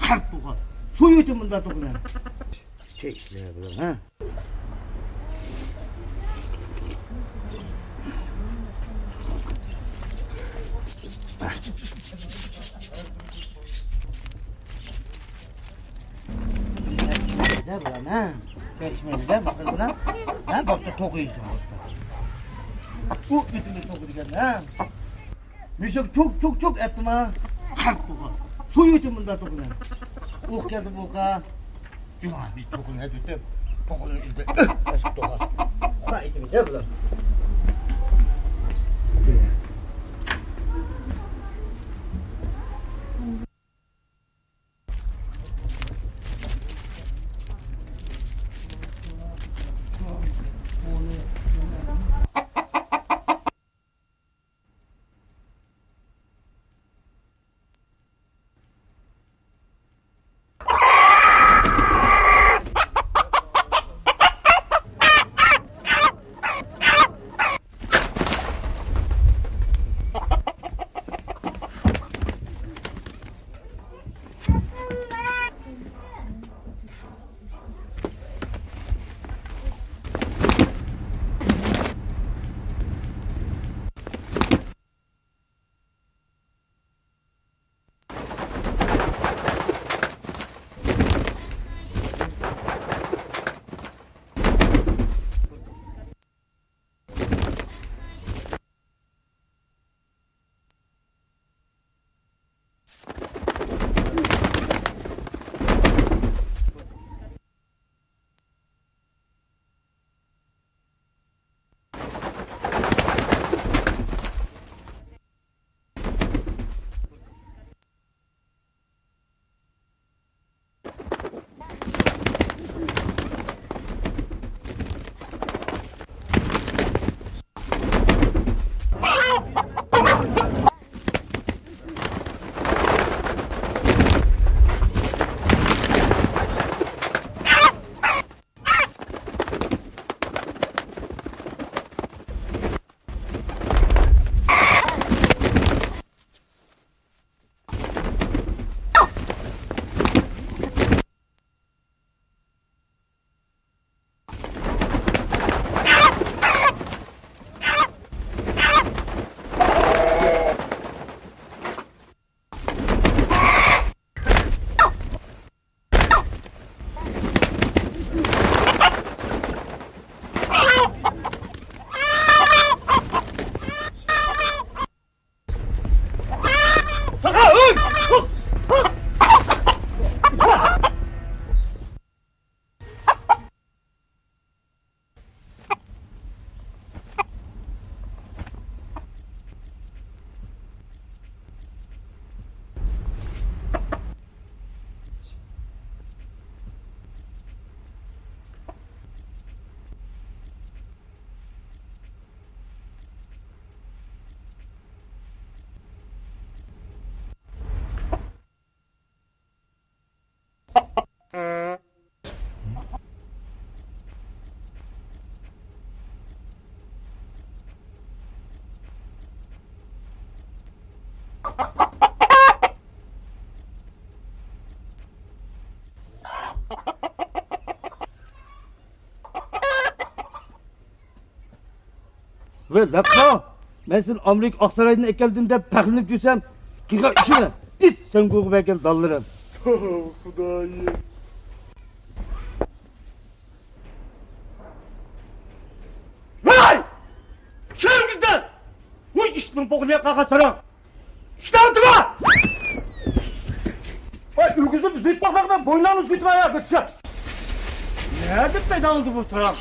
قارت توقۇ. سۇ ئېتىم بۇنداق توقۇ دە. چېكىلە بۇلار، ھە؟ دە بۇلار، ھە؟ چاي ئىچمەيلى دە، باقىدىلا. ھە، بوپتۇ، توقۇيسىز، بوپتۇ. ئۇ ئېتىمنى توقۇ دېگەن، ھە؟ مۈشۈك چوك، چوك، چوك ئەتتىما. قارت توقۇ. سۇ ئېتىم بۇنداق توقۇ دە. ئوق كەلدى بۇ ئوقا. جۇڭا، بىز توقۇنى ئەدىتىپ، توقۇنى ئىزدەپ، ئۆھ، ئەسىپ توقا. خۇدا ئېتىمىز، ھە، بۇلار. ۋە لەققا، مەن سېنى ئامېرىكا ئاقسارايدىن ئەكەلدىم دەپ پەخىرلىنىپ يۈرسەم، قىلغان ئىشىڭنى ئىت سەڭگۈگە بەرگەن دانلىرىم. توۋا خۇدايىم. ۋاي! چۈشۈرگۈزدى! ۋۇي، ئىشنىڭ بوغۇنى قالغان ساراڭ! ئۈستەڭ تۇرما! ۋاي، ئۆگۈزۈپ زىت باقماق بىلەن بوينۇڭنى زىتما يا، كۆتۈشۈپ! نەدە پەيدا بولدى بۇ ساراڭ؟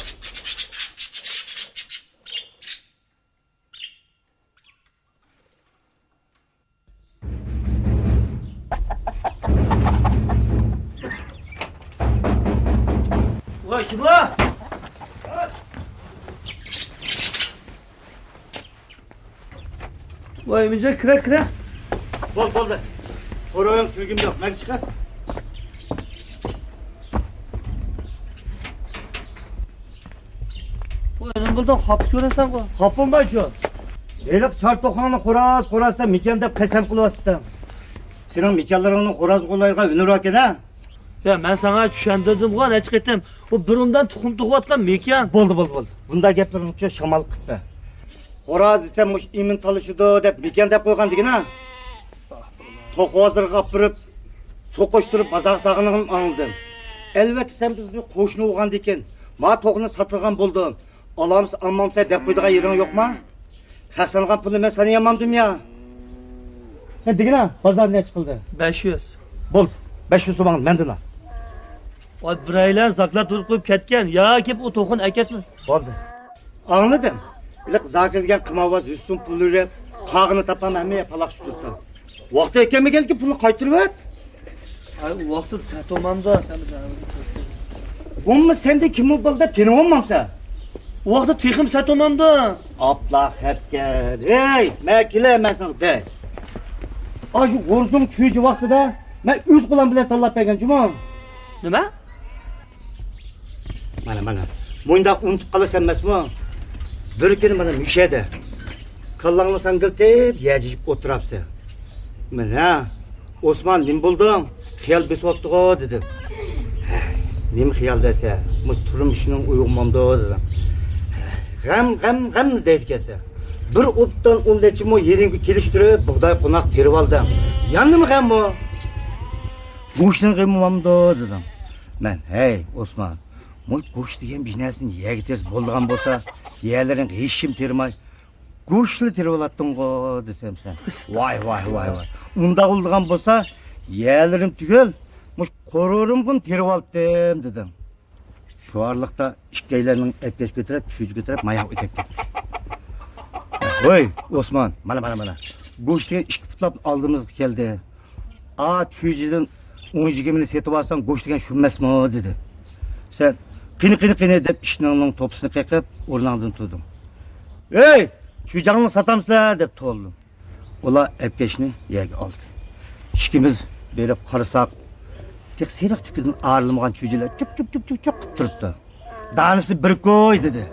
ۋاي، كىم ئۇ؟ ۋاي، ئىمىنجان، كىرە، كىرە. بول، بولدى. خورايىڭ كىرگۈم يوق، مەن چىقار. ۋاي، نېمە بولدۇڭ؟ خاپا كۆرۈنسەڭغۇ. خاپا بولمايچۇ. ھېلىقى چار توخۇڭنى خوراز، خوراز دەپ مېكىيان دەپ قەسەم قىلىۋاتىتتىڭ. سېنىڭ مېكىيانلىرىڭنىڭ خورازغا ئۇلايدىغان ھۈنىرى باركەن ھە؟ يا، مەن ساڭا چۈشەندۈردۈمغۇ نەچچە قېتىم. ئۇ بۇرۇندىن تۇخۇم تۇغۇۋاتقان مېكىيان. بولدى، بولدى، بولدى. بۇنداق گەپلىرىڭنى شامال قىلىپ بەر. خوراز دېسەم مۇشۇ ئىمىن تالىشىدۇ دەپ مېكىيان دەپ قويغان دېگىنە. توخۇ بازىرىغا ئاپىرىپ، سوقۇشتۇرۇپ بازارغا سالغىنىڭنى ئاڭلىدىم. ئەلۋەتتە سەن بىزنى قوشنا بولغاندىكىن، ما توخۇنى ساتىدىغان بولدۇم. ئالامسە، ئالمامسە دەپ قويىدىغان يېرىڭ يوقما؟ خەق سانىغان پۇلنى مەن سانىيالمامدىم يا؟ ھە، دېگىنە، بازار نەچچە قىلدى؟ بەش يۈز. بولدى، بەش يۈز سوماڭنى مەندىن ئال. ۋاي، بىرەيلەن زاكلات تۇرۇپ قويۇپ كەتكەن، يا كېلىپ ئۇ توخۇنى ئەكەتمە. بولدى. ئاڭلىدىم. ھېلىقى زاكىر دېگەن قىمارۋاز يۈز سوم پۇل بېرىپ، قاغىنى تاپالماي ھەممە يەر پالاقشىپ تۇرۇپتۇ. ۋاقتى يەتكەنمىكەنكى پۇلنى قايتۇرۇۋەت. ئاي، ئۇ ۋاقتىدا سەتومامدا سەن بىزنى. بولما سەندە كىم بولدى دەپ تېنىۋالمامسەن؟ ئۇ ۋاقتىدا تېخىمۇ سەتومامدا. ئاپلا خەپكەن. ھەي، مەن كېلەي، مەن ساڭا دەي. ئاشۇ غورزۇڭ چۈجە ۋاقتىدا مەن ئۆز قولۇم بىلەن تاللاپ بەرگەن جۇمۇ. نېمە؟ مانا، مانا. مۇنداق ئۇنتۇپ قالىسەن ئەمەسمۇ؟ بىر كۈنى مانا مۇشۇ يەردە كاللاڭنى ساڭگىلىتىپ يەجىشىپ ئولتۇرۇپسەن. مەن، ھە، ئوسمان، نېمە بولدۇڭ؟ خىيال بېسىۋاپتىغۇ، دېدىم. ھەي، نېمە خىيال دەيسەن؟ مۇشۇ تۇرمۇشنىڭ ئويغىمامدۇ، دېدىم. غەم، غەم، غەم دەيدىكەنسەن. بىر ئوبدان ئون نەچچە مو يېرىمگە كېلىشتۈرۈپ بۇغداي قوناق تېرىۋالدىم. يەنە نېمە غەم بۇ؟ گۆشنىڭ غېمى بارمىدۇ، دېدىم. مەن، ھەي، ئوسمان، مۇ گۆش دېگەن بىر نەرسىنى يەرگە تېرىسا بولىدىغان بولسا، يەرلىرىڭ ھېچكىم تېرىماي، گۆشلا تېرىۋالاتتىڭغۇ، دېسەم سەن. ۋاي، ۋاي، ۋاي، ۋاي. ئۇنداق بولىدىغان بولسا، يەرلىرىم تۈگۈل، مۇشۇ قورۇرۇمغىمۇ تېرىۋالاتتىم، دېدىم. شۇ ئارىلىقتا ئىككىيلەننىڭ ئەپكەش كۆتۈرۈپ، چۈجە كۆتۈرۈپ، ماياققا ئۆتۈپ كەتتى. ۋوي، ئوسمان، مانا، مانا، مانا. گۆش دېگەن ئىككى پۇتلاپ ئالدىمىزغا كەلدى. ئا، چۈجىدىن ئون يىگىرمىنى سېتىۋالساڭ، گۆش دېگەن شۇ ئەمەسمۇ؟ دېدى. سەن، قېنى، قېنى، قېنى دەپ ئىشىكنىڭ توپىسىنى قېقىپ، ئورنۇڭدىن تۇردۇڭ. ھەي، چۈجەڭنى ساتامسىلەر؟ دەپ توۋلىدىم. ئۇلار ئەپكەشنى يەرگە ئالدى. ئىككىمىز بېرىپ قارىساق، تېخى سېرىق تۈكىدىن ئايرىلمىغان چۈجىلەر چۈك، چۈك، چۈك، چۈك، چۈك قىلىپ تۇرۇپتۇ. دانىسى بىر كوي، دېدى.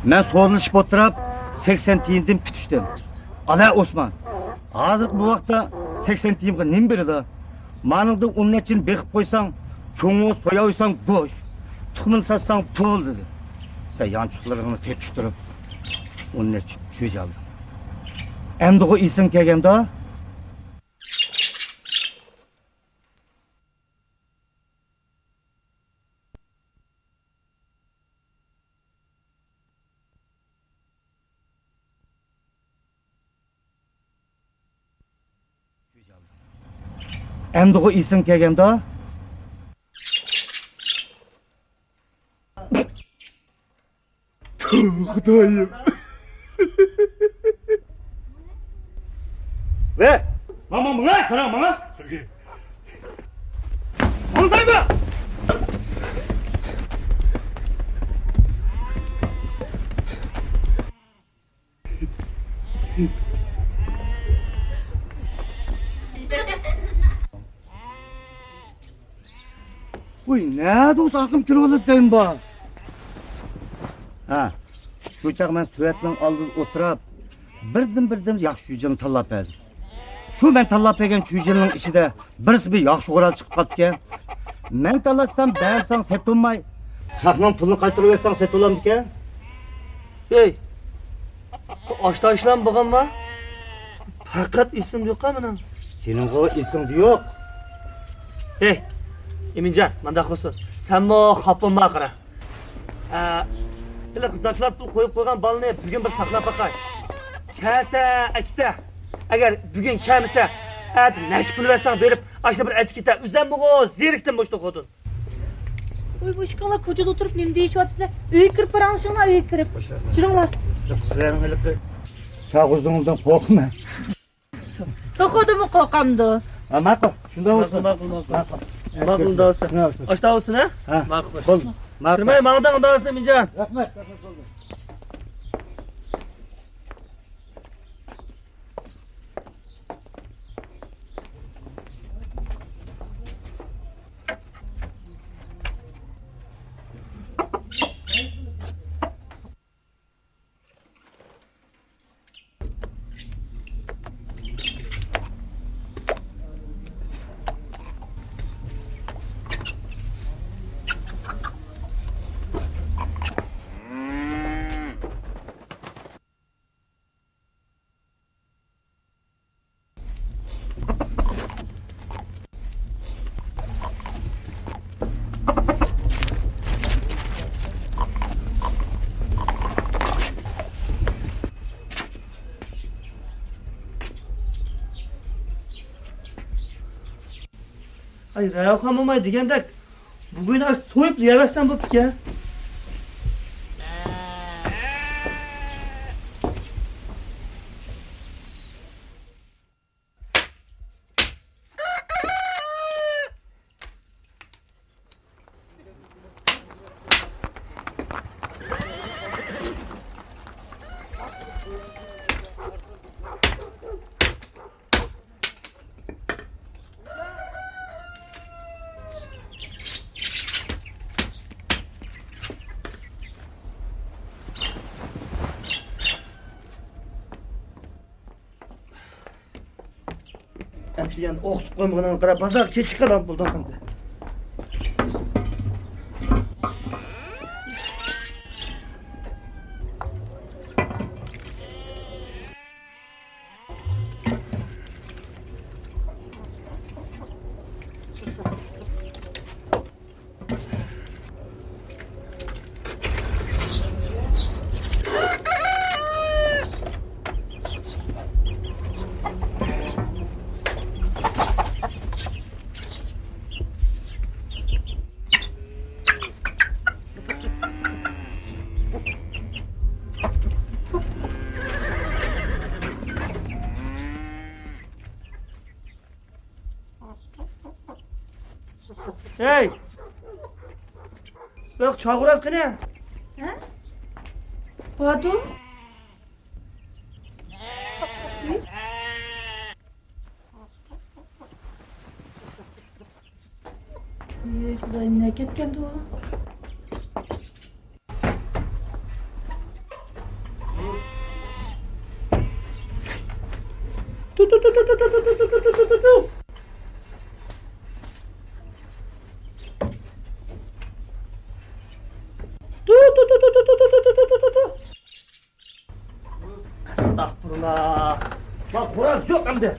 مەن سودىلىشىپ ئولتۇرۇپ، سەكسەن تىيىندىن پۈتۈشتۈم. ئالا ئوسمان، ھازىرقى بۇ ۋاقىتتا سەكسەن تىيىنغا نېمە بېرىدۇ؟ مانىڭدىن ئون نەچچىنى بېقىپ قويساڭ، چوڭ سوياۋەرسەڭ گۆش، تۇخۇمىنى ساتساڭ پۇل، دېدى. سەن يانچۇقلىرىڭنى تېپىشتۇرۇپ، ئون نەچچە چۈجە ئالدىم. ئەمدىغۇ ئېسىڭ كەلگەندۇ؟ ئەمدىغۇ ئېسىڭ كەلگەندۇ؟ تۇ، خۇدايىم. ۋە، ماڭا، ماڭا، ساراڭ، ماڭا. ماڭدايما؟ ۋوي، نەدە ئۇ ئاقىم كىرىۋالىدۇ دەيمەن بار. ھە، شۇ چاغ مەن سوۋېتنىڭ ئالدىدا ئولتۇرۇپ، بىردىن-بىردىن ياخشى چۈيجىلنى تاللاپ بەردىم. شۇ مەن تاللاپ بەرگەن چۈيجىلنىڭ ئىچىدە بىرسى بىر ياخشى قورال چىقىپ قاپتىكەن. مەن تاللاشسام، بەرمىسەڭ سېتىلماي، خەقنىڭ پۇلىنى قايتۇرۇۋەتسەڭ سېتىۋالامدىكەن. ھەي، بۇ ئاشتا ئىشلام بولغانما؟ پەقەت ئېسىمدە يوق مېنىڭ. سېنىڭغۇ ئېسىڭدە يوق. ھەي، ئىمىنجان، مانداق قىلسۇن. سەنمۇ خاپا بولما قارا. ئە، ھېلىقى زاكلات پۇل قويۇپ قويغان بالىنى بۈگۈن بىر ساقلاپ باقاي. كەلسە ئەكېتە. ئەگەر بۈگۈن كەلمىسە، ئەتە نەچچە پۇل بەرسەڭ بېرىپ، ئاشۇنى بىر ئەچىكىتە ئۈزەممىغۇ، زېرىكتىم مۇشۇ خوتۇن. ۋوي، بۇ ئىككىڭلار كوچىدا ئولتۇرۇپ نېمە دېيىشىۋاتىسىلەر؟ ئۆيگە كىرىپ پاراڭلىشىڭلار، ئۆيگە كىرىپ. جۈرۈڭلار. سىلەرنىڭ ھېلىقى چاغ ئۇزۇڭىزدىن قورقىمەن. توخۇدىنمۇ قورقامدۇ؟ ھە، ماقۇل. شۇنداق بولسۇن. ماقۇل، ماقۇل، ماقۇل. ماقۇل، ئۇنداق بولسا. شۇنداق بولسۇن. ئاشتا بولسۇن، ھە؟ ھە. ماقۇل. بولدى. ماقۇل. كىرمەي ماڭدىڭ، ئۇنداق بولسا، ئىمىنجان. رەھمەت، رەھمەت، بولدى. ئاي، رايخان موماي دېگەندەك، بۈگۈن ئاش سويۇپ يەۋەرسەم بوپتىكەن. ئەتىگەن ئوقۇتۇپ قويمىغىنىڭغا قاراپ، بازارغا كېچىكىپ قالغان بولدۇم ئەمدى. ھەي! بىر چاغۇراز قېنى؟ ھە؟ بارىدۇ. ئى، خۇدايىم، نە كەتكەندۇ؟ ئەستەغپۇرۇللا. مانا خوراز يوق ئەمدى.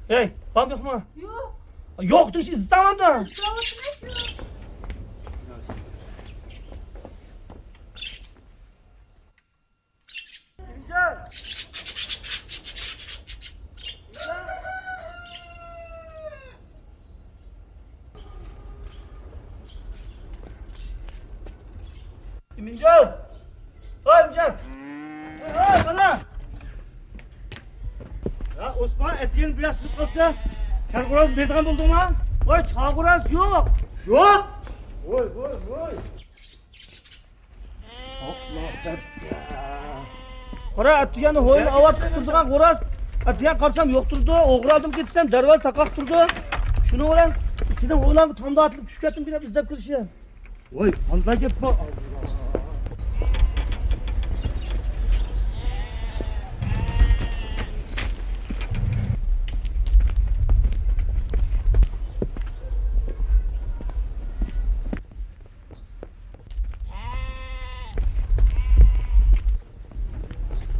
ھەي، بارمۇ يوقمۇ؟ يوق. يوق دېسە ئىزدەڭلار. ئىمىنجان! ۋاي ئىمىنجان! ۋاي، ۋاي، مانا! يا ئوسمان، ئەتىگەن بۇ ياخشى قىلىپسەن. چارغۇراز بېرىدىغان بولدۇڭما؟ ۋاي، چارغۇراز يوق! يوق؟ ۋاي، ۋاي، ۋاي! قارا، ئەتىگەن ھويلا ئاۋات تۇرىدىغان غوراز. ئەتىگەن قارىسام يوق تۇرىدۇ. ئوغرى ئالدىم كېتىسەن، دەرۋازا تاقاق تۇرىدۇ. شۇنىڭ بىلەن سېنىڭ ھويلاڭغا تامدا ئاتلىپ چۈشۈپ كەتتىم دەپ ئىزدەپ كىرىشى. ۋاي، قانداق گەپ بۇ؟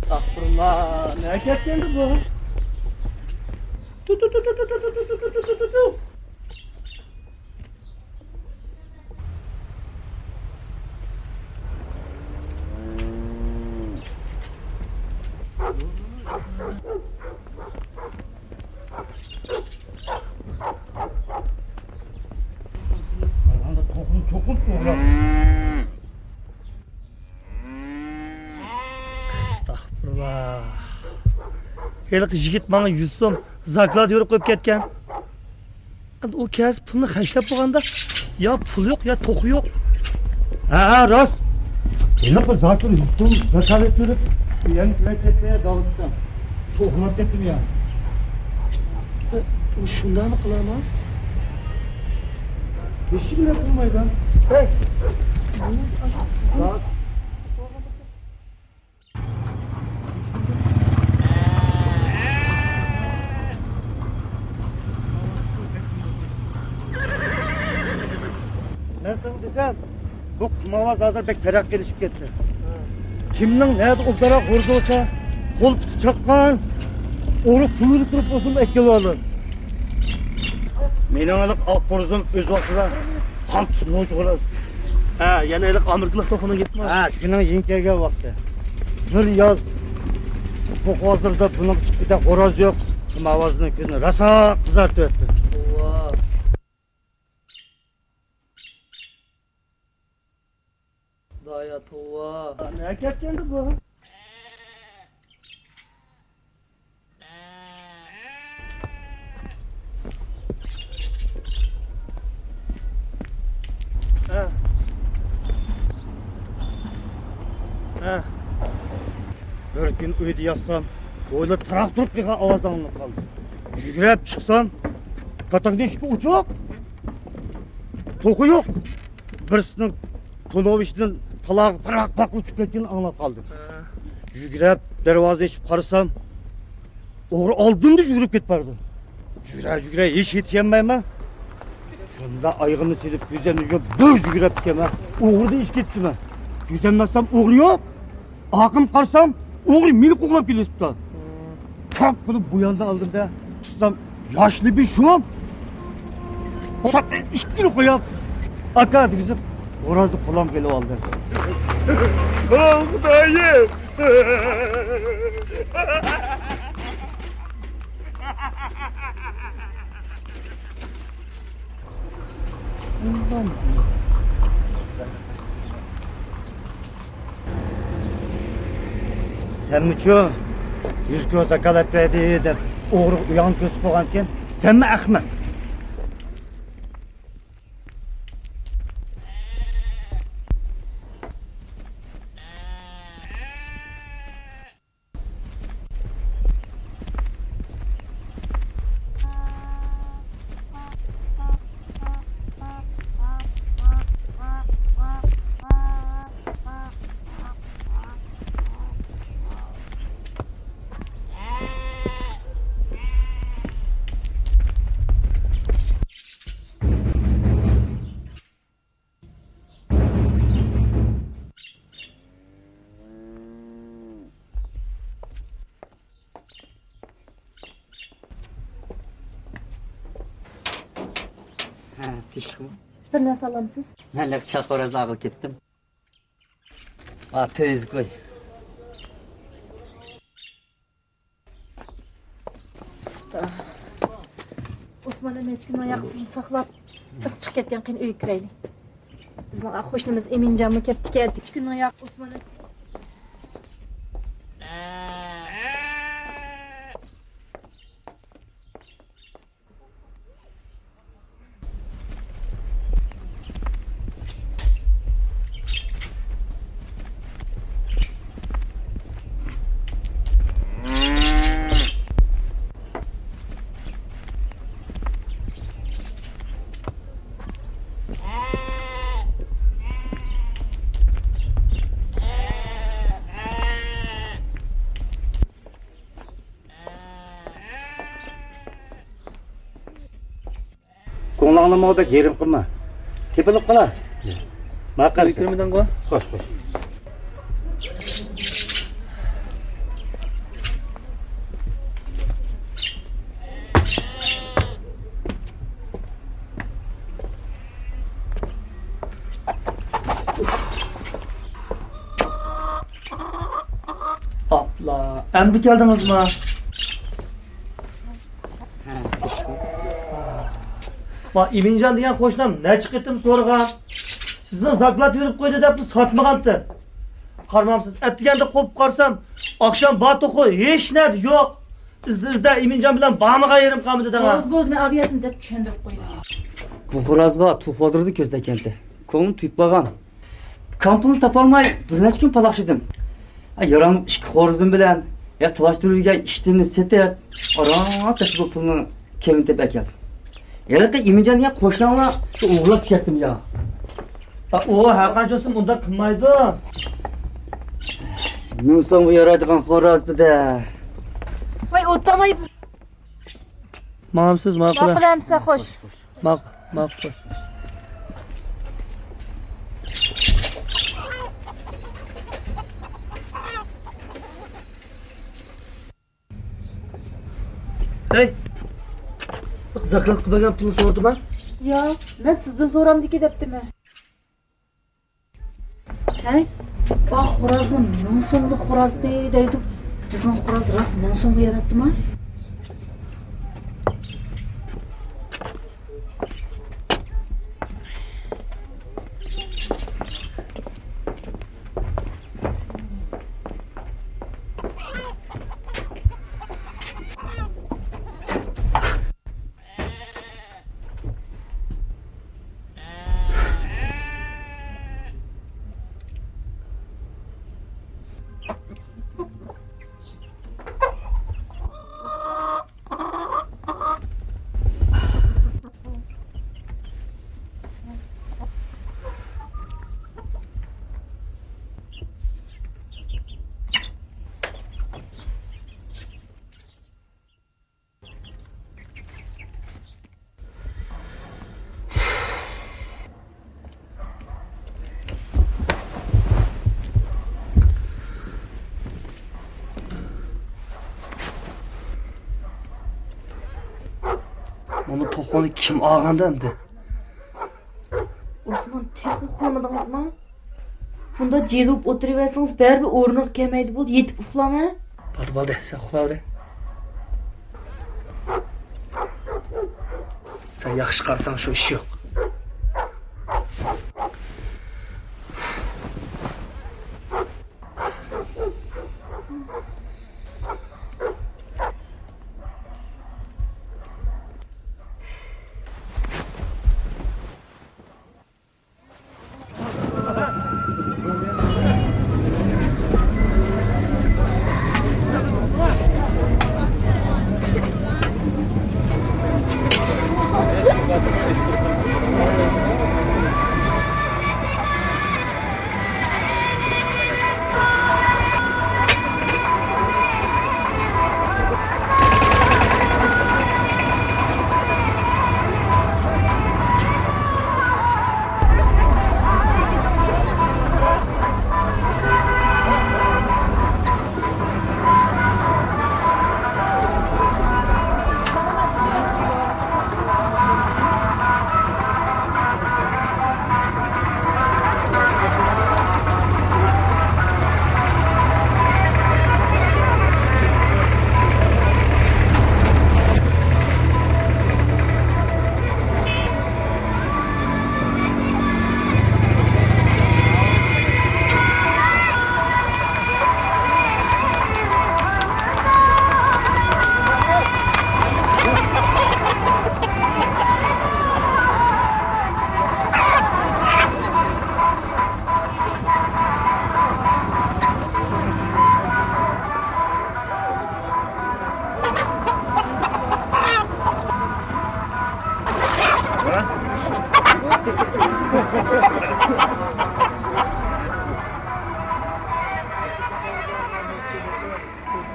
ئەستەغپۇرۇللا، نەگە كەتكەندۇ بۇ؟ تۇ، تۇ، تۇ. ئەستەغپۇرۇللا. ھېلىقى يىگىت ماڭا يۈز سوم زاكلات يورۇپ قويۇپ كەتكەن. ئەمدى ئۇ كەلسە پۇلنى خەجلەپ بولغاندا، يا پۇل يوق، يا توخۇ يوق. ھە، ھە، راست. ھېلىقى زاكىر يۈز سوم زاكالەت بېرىپ، يەنە كېلىپ كەتتى، داۋۇتقا. شۇ ئۇخلاپ كەتتىم يا. ئۇ شۇنداقمۇ قىلامۇ؟ ھېچكىم نەپ قىلمايدۇ. ھەي. مەن ساڭا دېسەم، بۇ قۇم ئاۋاز ھازىر بەك تەرەققىي قىلىشىپ كەتتى. كىمنىڭ نەدە ئوبدانراق غورىزى بولسا، قول پۇتى چاتقان، ئورۇق پۇلىدا تۇرۇپ بولسىمۇ ئەكېلىۋالىدۇ. مېنىڭ ھېلىقى ئاق غورىزىم ئۆز ۋاقتىدا قانتۇس نوچى غوراز. ھە، يەنە ھېلىقى ئامېرىكىلىق توخۇنىڭ گېپىمۇ؟ ھە، شۇنىڭ يېڭى كەلگەن ۋاقتى. بىر ياز توخۇ ھازىردا بۇنىڭ ئىچىدە غوراز يوق. قۇم ئاۋازنىڭ كۆزىنى راسا قىزارتىۋەتتى. توۋا. خۇدايا، توۋا. نەگە كەتكەندۇ بۇ؟ ھە. ھە. بىر كۈن ئۆيدە ياتسام، ھويلا تاراق تۇرۇپ قېلىدىغان ئاۋاز ئاڭلىنىپ قالدى. يۈگۈرۈپ چىقسام، پاتاقنىڭ ئىشىكى ئوچۇق. توخۇ يوق. بىرسىنىڭ تونۇۋىشىدىن تالاغا پىراق-پاق ئۇچۇپ كەتكىنىنى ئاڭلاپ قالدىم. ھە. يۈگۈرۈپ دەرۋازا ئېچىپ قارىسام، ئوغرى ئالدىمدا يۈگۈرۈپ كېتىپ بارىدۇ. يۈگۈرە-يۈگۈرە ھېچ يېتىشەلمەيمەن. شۇنداق ئايىغىمنى سېلىپ كۆزۈمنى يۇمۇپ بىر يۈگۈرۈپ كېتىمەن. ئوغرىدىن ئېچىپ كېتىپتىمەن. كۆزۈمنى ئاچسام ئوغرى يوق. ئارقامغا قارىسام، ئوغرى مېنى قوغلاپ كېلىۋېتىپتۇ. كاپ قىلىپ بۇ ياندا ئالدىم-دە، تۇتسام، ياشلى بىر شۇم. ئىككىنى قويۇپ، ئاكا دېگۈزۈپ، غورازنى قولۇمغا ئېلىپ ئالدىم. ئوھ، خۇدايىم! سەنمۇچۇ يۈز كوي زاكالەت بەردى دەپ ئوغرىغا ئۇياڭنى كۆرسىتىپ قويغانىكەن. سەنمۇ ئەخمەق. تىنچلىقمۇ؟ بىر نەرسە ئالامسىز؟ مەن لەپ چاق خورازنى ئاغىل كەتتىم. ئا، تۆيىزى قوي. ئۇستا. ئوسمان نەچچە كۈننىڭ ياقىسىنى ساقلاپ، سىرتقا چىقىپ كەتكەن، قېنى ئۆيگە كىرەيلى. بىزنىڭ قوشنىمىز ئىمىنجانمۇ كەپتىكەن. نەچچە كۈننىڭ ياقى ئوسمان. كۆڭلۈڭنى ماڭا بەك يېرىم قىلما. تېپىلىپ قالا. ماقۇل. كىرمىدىڭغۇ؟ خوش، خوش. ئاپلا، ئەمدى كەلدىڭىزما؟ ھە، تىنچلىقمۇ؟ ۋا، ئىمىنجان دېگەن قوشنام نەچچە قېتىم سورىغان. سىزنىڭ زاكلات بېرىپ قويدى دەپلا ساتمىغانتىم. قارىمامسىز، ئەتىگەندە قوپۇپ قارىسام، ئاخشام بار توخۇ ھېچ نەدە يوق. ئىزدە، ئىزدە، ئىمىنجان بىلەن بارمىغان يېرىم قالمىدى دەڭا. بولدى، بولدى، مەن ئاۋۇ يەردىن دەپ چۈشەندۈرۈپ قويدۇم. بۇ خورازغا توخۇ باتۇرىدى كۆزلەككەنتى. كۆڭلۈم تۇيۇپ قالغان. كامپىڭىزنى تاپالماي بىر نەچچە كۈن پالاقشىدىم. ھە، ياراڭلىق ئىككى خورىزىم بىلەن، ھە، تالاشتۇرۇپ يۈرگەن ئىشتىننى سېتىپ، ئاران تېپىپ بۇ پۇلنى كەمىتىپ ئەكەلدىم. ھېلىقى ئىمىنجان دېگەن قوشناڭلار شۇ ئوغرىلاپ كەتتىم يا. ئا، ئۇ ھەرقانچە بولسۇن ئۇنداق قىلمايدۇ. مىڭ سومغا يارايدىغان خوراز دېدى. ۋاي، ئولتۇرماي. ماڭامسىز، ماقۇل. ماقۇل ئەمسە، خوش. ماق-، ماقۇل. ھەي! زاكلاتقا بەرگەن پۇلنى سورىدىما؟ ياق، مەن سىزدىن سورامدىكى دەپتىمەن. ھەي، ئا خورازنى مىڭ سوملۇق خوراز دەيدۇ. بىزنىڭ خوراز راست مىڭ سومغا ياراتتىما؟ مانا توخۇنى كىم ئالغاندا ئەمدى؟ ئوسمان، تېخى ئۇخلىمىدىڭىزمۇ؟ بۇنداق جىلىۋىپ ئولتۇرۇۋەرسىڭىز، بەرىبىر ئورنىغا كەلمەيدۇ. بولدى، يېتىپ ئۇخلاڭ، ھە؟ بولدى، بولدى، سەن ئۇخلاۋەر. سەن ياخشى قارىساڭ، شۇ ئىش يوق.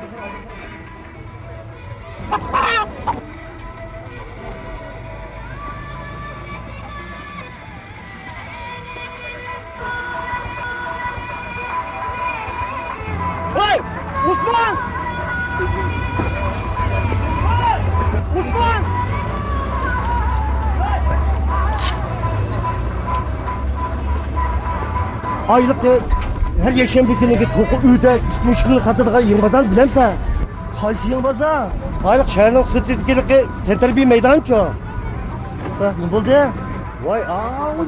ۋاي، ئوسمان! ئوسمان! ئايلىقى ھەر يەكشەنبە كۈنىگە توققۇز ئۆيدە ئىككى مىڭ ئىككى يۈز ساتىدىغان يېڭى بازارنى بىلەمسەن؟ قايسى يېڭى بازار؟ ئايلىق شەھەرنىڭ سىرتىدىكى تەنتەربىيە مەيدانىچۇ. ھە، نېمە بولدى؟ ۋاي، ئاۋۇ.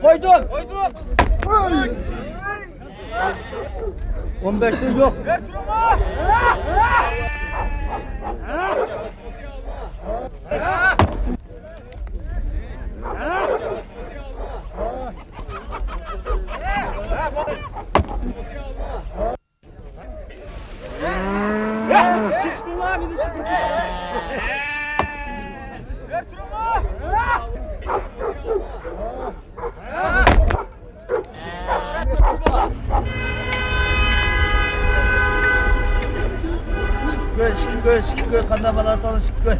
قويدۇق! ئون بەشتىن يوق. ئىككى كۆي، ئىككى كۆي، ئىككى كۆي، قانداق بالا سالىش ئىككى كۆي.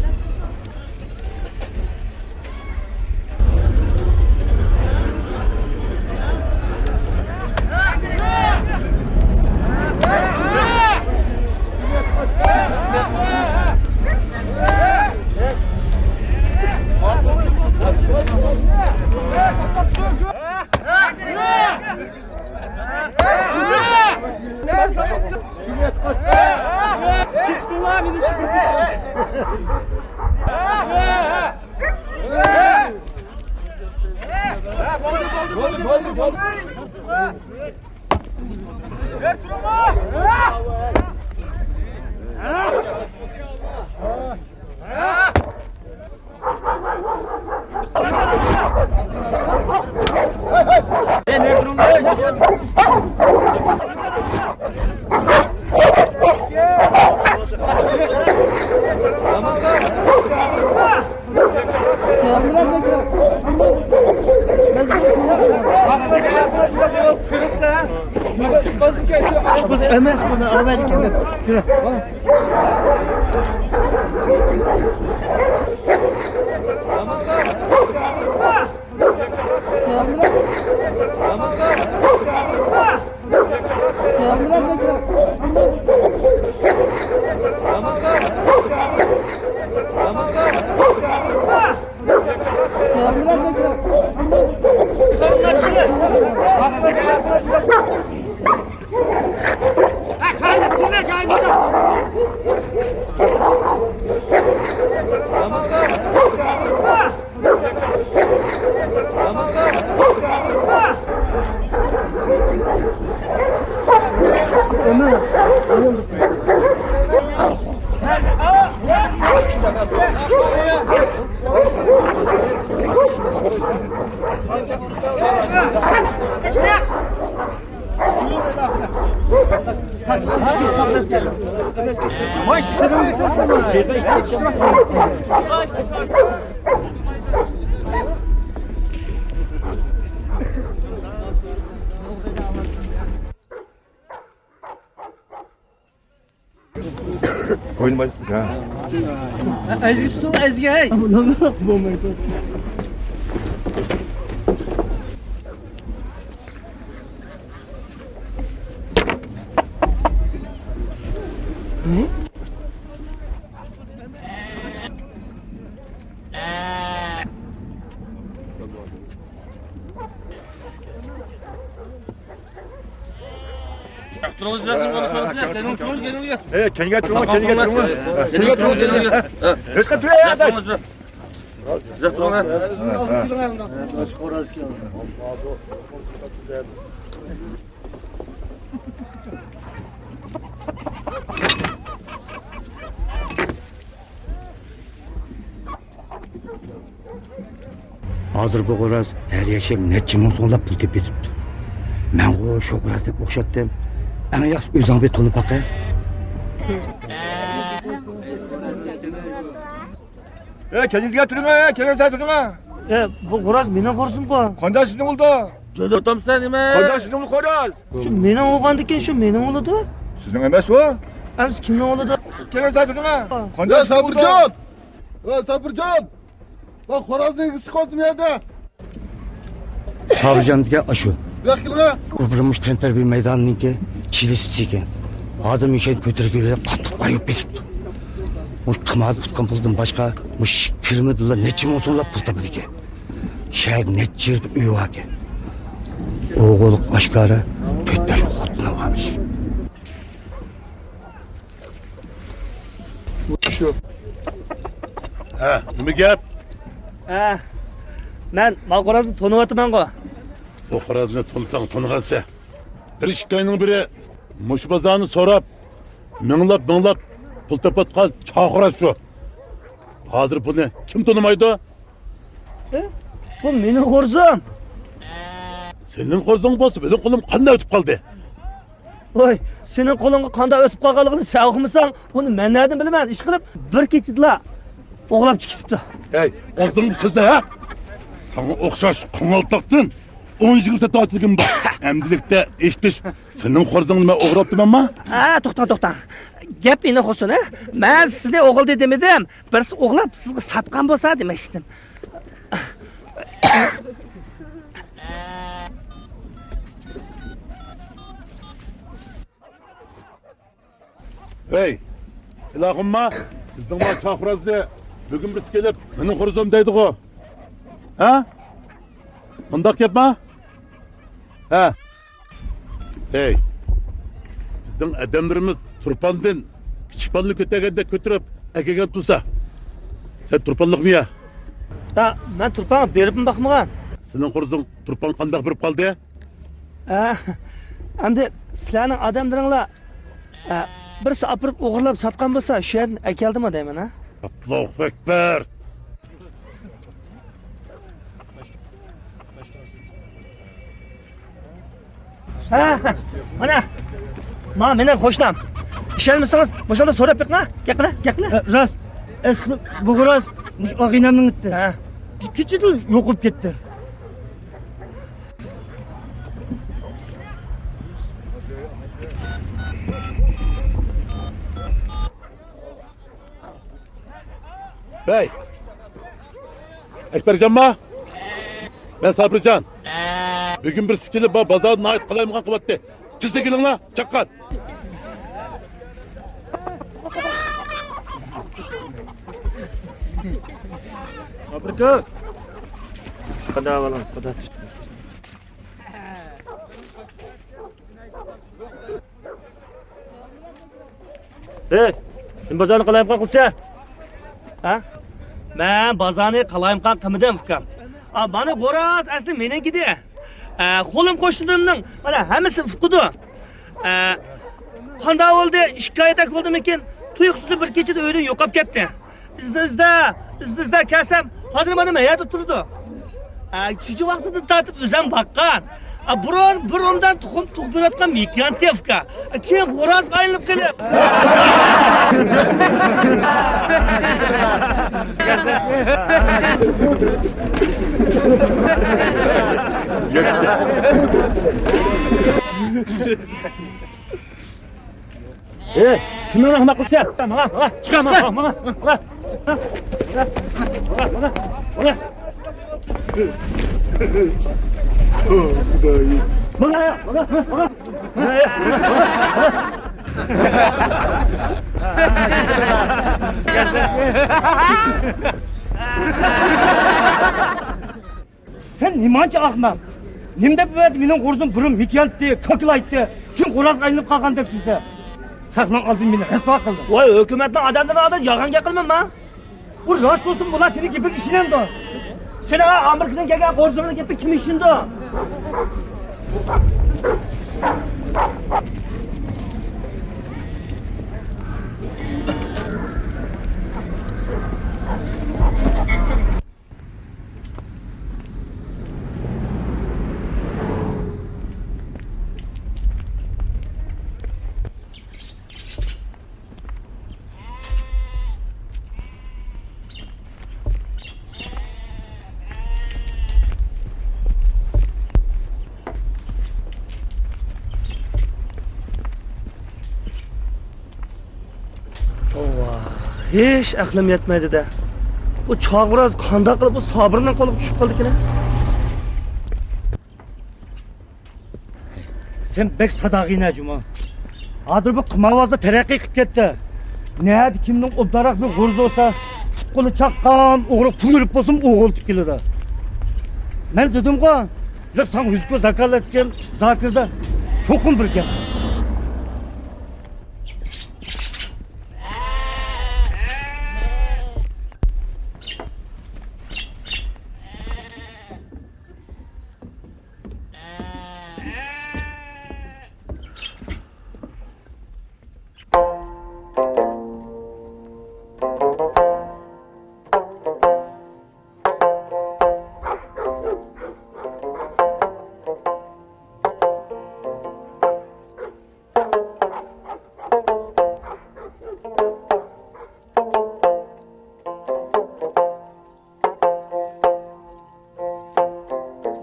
ئەمەس، بۇنى ئاۋەتكەن. ئوينىماي، ھە. ئەزگە تۇتۇڭ، ئەزگە، ھەي. بولمايدۇ. تۇرۇڭىز، تۇرۇڭىز، كەلگەن تۇرۇڭىز، كەلگەن تۇرۇڭىز. ھە، كەلگەن تۇرۇڭىز، كەلگەن تۇرۇڭىز. كەلگەن تۇرۇڭىز، كەلگەن تۇرۇڭىز. ھە. ھېچقا تۇرۇڭ، يا ئاداش. ئۇزاق تۇرۇڭ. ھازىر بۇ خوراز ھەر يەكشەم نەچچە مىڭ سوملاپ پۇل تېپىپ كېتىپتۇ. مەنغۇ شۇ خوراز دەپ ئوخشاتتىم. ئەڭ ياخشى ئۆزۈڭ بىر تونۇپ باقە. ئە، كەلگەنسە تۇرۇڭ، ئە، كەلگەنسە تۇرۇڭ. ئە، بۇ خوراز مېنىڭ خورىزىمغۇ؟ قانداق سىزنىڭ بولىدۇ؟ جۆدە ئاتامسەن نېمە؟ قانداق سىزنىڭ خوراز؟ شۇ مېنىڭ بولغاندىكىن شۇ مېنىڭ بولىدۇ. سىزنىڭ ئەمەسمۇ؟ ئەمىسە كىمنىڭ بولىدۇ؟ كەلگەنسە تۇرۇڭ، ئە. قانداق سىزنىڭ بولىدۇ؟ ئە، سابىرجان! ئە، سابىرجان! مەن خورازنى ئېگىز چىقىۋاتىمەن يەردە. سابىرجان دېگەن ئاشۇ. بۇ ياققا كېلىڭە. ئۇ بىر مۇش تەنتەربىيە مەيدانىنىڭكى چىلىسى ئىكەن. ھازىر مۇشۇنى كۆتۈرگىلى قاتتىق ئايۇپ كېتىپتۇ. مۇش قىماردا ئۇتقان پۇلدىن باشقا مۇش كىرىمىدىلا نەچچە مىڭ سوملاپ پۇل تاپىدىكەن. شەھەردە نەچچە يېرىدە ئۆي باركەن. ئوغۇل ئاشكارا تۆت-بەش خوتۇن ئالغانمىش. شۇ. ھە، نېمە گەپ؟ ھە، مەن ماۋۇ خورازنى تونۇۋاتىمەنغۇ. بۇ خورازنى تونۇساڭ تونۇغانسەن. بىر ئىككى ئاينىڭ بىرى مۇشۇ بازارنى سوراپ، مىڭلاپ، مىڭلاپ پۇل تېپىۋاتقان چاغ خوراز شۇ. ھازىر بۇنى كىم تونۇمايدۇ؟ ئە، بۇ مېنىڭ خورزۇم. سېنىڭ خورزۇڭ بولسا، مېنىڭ قولۇم قانداق ئۆتۈپ قالدى؟ ۋاي، سېنىڭ قولۇڭغا قانداق ئۆتۈپ قالغانلىقىنى سەن ئۇقمىساڭ، ئۇنى مەن نەدىن بىلىمەن؟ ئىشقىلىپ، بىر كېچىدىلا ئوغلاپ چىقىپتۇ. ھەي، ئاغزىڭنى سۆزلە، ھە؟ ساڭا ئوخشاش قاڭالتاقتىن ئون يىگىرمە سەتتە ئاچىلىكىم بار. ئەمدىلىكتە ئىشتىش سېنىڭ خورزۇڭنى مەن ئوغراپتىمەنما؟ ھە، توختاڭ، توختاڭ. گەپ مېنىڭ خورسۇن، ھە؟ مەن سىزنى ئوغرىدى دېمىدىم. بىرسى ئوغلاپ سىزگە ساتقان بولسا دېمەكچىدىم. ھەي، ئىلاھىمما، بىزنىڭ ما چاقىرازنى بۈگۈن بىرسى كېلىپ، مېنىڭ خورزۇم دەيدىغۇ. ھە؟ مۇنداق گەپما؟ ھە. ھەي، بىزنىڭ ئادەملىرىمىز تۇرپاندىن كىچىك بالىنى كۆتەرگەندەك كۆتۈرۈپ ئەكەلگەن تۇرسا، سەن تۇرپانلىقمۇ يا؟ ھە، مەن تۇرپانغا بېرىپمۇ باقمىغان. سېنىڭ خورزۇڭ تۇرپان قانداق بېرىپ قالدى؟ ئە، ئەمدى سىلەرنىڭ ئادەملىرىڭلار، ئە، بىرسى ئاپىرىپ ئوغرىلاپ ساتقان بولسا، شۇ يەردىن ئەكەلدىمۇ دەيمەن، ھە؟ ئاللاھۇ ئەكبەر! ھە، مانا، ما مېنىڭ قوشنام. ئىشەنمىسىڭىز، مۇشۇندا سوراپ بېقىڭ، ھە؟ گەپ قىلە، گەپ قىلە. ئە، راست. ئەسلى بۇ خوراز مۇشۇ ئاغىنەمنىڭ ئىتى. ھە. بىر كېچىدە يوقاپ كەتتى. ھەي! ئەكبەرجانما؟ مەن سابىرجان. بۈگۈن بىرسى كېلىپ، بۇ بازارنى ناھايىتى قالايمىقان قىلىۋەتتى. تېزلا كېلىڭلار، چاققان. سابىرجان. قادا بالام، قادا. ھەي، سەن بازارنى قالايمىقان قىلسەن؟ ھە؟ مەن بازارنى قالايمىقان قىلمىدىم، ئۇكام. ئا، مانا خوراز ئەسلى مېنىڭكىدى. ئە، قولۇم قوشنىلىرىمنىڭ مانا ھەممىسى ئۇقىدۇ. ئە، قانداق بولدى؟ ئىككى ئايدەك بولدىمىكىن، تۇيۇقسىزلا بىر كېچىدە ئۆيدىن يوقاپ كەتتى. ئىزدە، ئىزدە، ئىزدە، ئىزدە كەلسەم، ھازىر مانا مەن يەردە تۇرىدۇ. ئە، كىچىك ۋاقتىدىن تارتىپ ئۆزۈم باققان. ئە، بۇرۇن، بۇرۇندىن تۇخۇم تۇغدۇرۇۋاتقان مېكىيانتى ئۇكا. ئە، كېيىن خورازغا ئايلىنىپ قېلىپ. ئەي، كىمنى ئەخمەق قىلسا؟ ماڭا، ماڭا، چىقار، ماڭا، ماڭا، ماڭا، ماڭا، ماڭا، ماڭا. خۇدايىم. ماڭا، ماڭا، ماڭا. سەن نېمانچە ئەخمەق؟ نېمە دەپ بۇ يەردە مېنىڭ خورزۇم بۇرۇن مېكىيانتى، كاكىلايتتى، كېيىن خورازغا ئايلىنىپ قالغان دەپ سۆزلە؟ خەقنىڭ ئالدىدا مېنى رەسۋا قىلدىڭ. ۋاي، ھۆكۈمەتنىڭ ئادەملىرىنىڭ ئالدىدا يالغان گەپ قىلمىما. بۇ راست بولسىمۇ، بۇلار سېنىڭ گېپىڭگە ئىشىنەمدۇ؟ سېنىڭ ئامېرىكىدىن كەلگەن غورزىلارنىڭ گېپىگە كىم ئىشىنىدۇ؟ توۋا، ھېچ ئەقلىم يەتمەيدۇ-دە. بۇ چاغ خوراز قانداق قىلىپ بۇ سابىرنىڭ قولىغا چۈشۈپ قالدىكىن؟ سەن بەك ساداغىنە جۇما. ھازىر بۇ قىمارۋازلار تەرەققىي قىلىپ كەتتى. نەدە كىمنىڭ ئوبدانراق بىر غورزا بولسا، پۇت-قولى چاققان ئوغرى پۇل بېرىپ بولسىمۇ ئوغرىلىتىپ كېلىدۇ. مەن دېدىمغۇ، ياق، ساڭا يۈز كوي زاكالەتكەن زاكىردا چوقۇم بىر گەپ.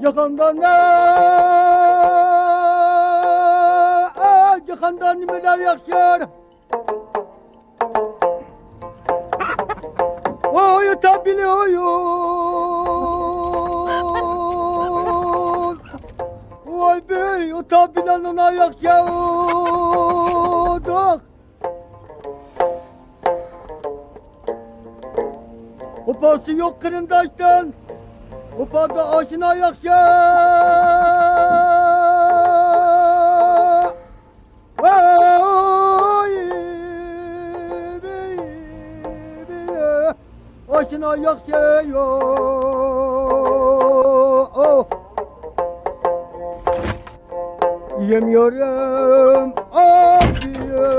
جاھاندا نە، ئەي، جاھاندا نېمىلەر ياخشى؟ ۋاي، ئاتا بىلە، ۋاي، ۋاي، بىي، ئاتا بىلە نانا ياخشى، دوست. ۋاپاسى يوق قېرىنداشتىن، ۋاپادا ئاشنا ياخشى. ۋاي، بىي، بىي، ئاشنا ياخشى يوق. ئىيەم يارىم، ئابىيە.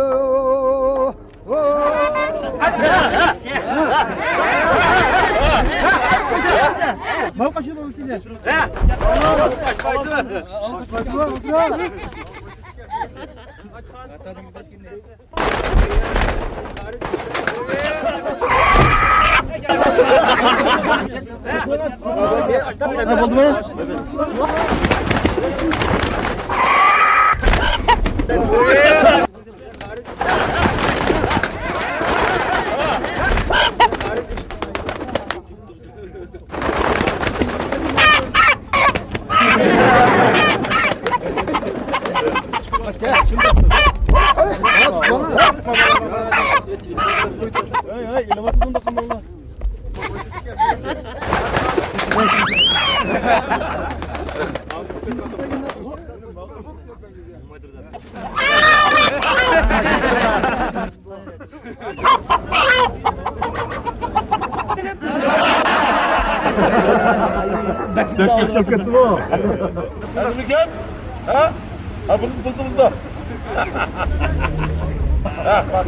بەك ئوخشاپ كەتتىمۇ؟ نېمىكەن؟ ھە؟ ھە، بۇنى بۇزدۇڭىزدا. ھە، بار.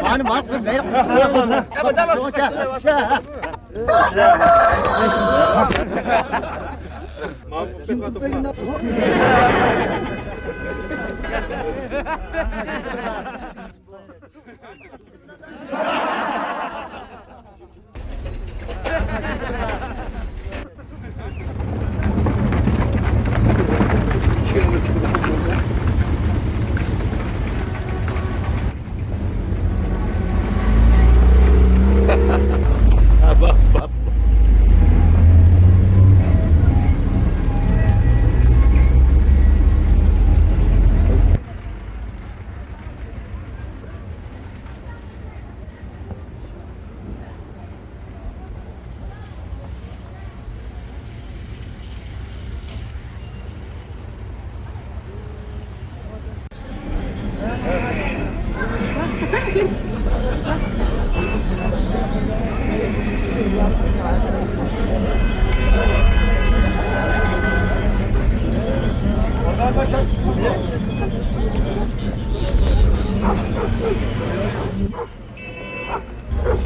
ئانى بار، بەك.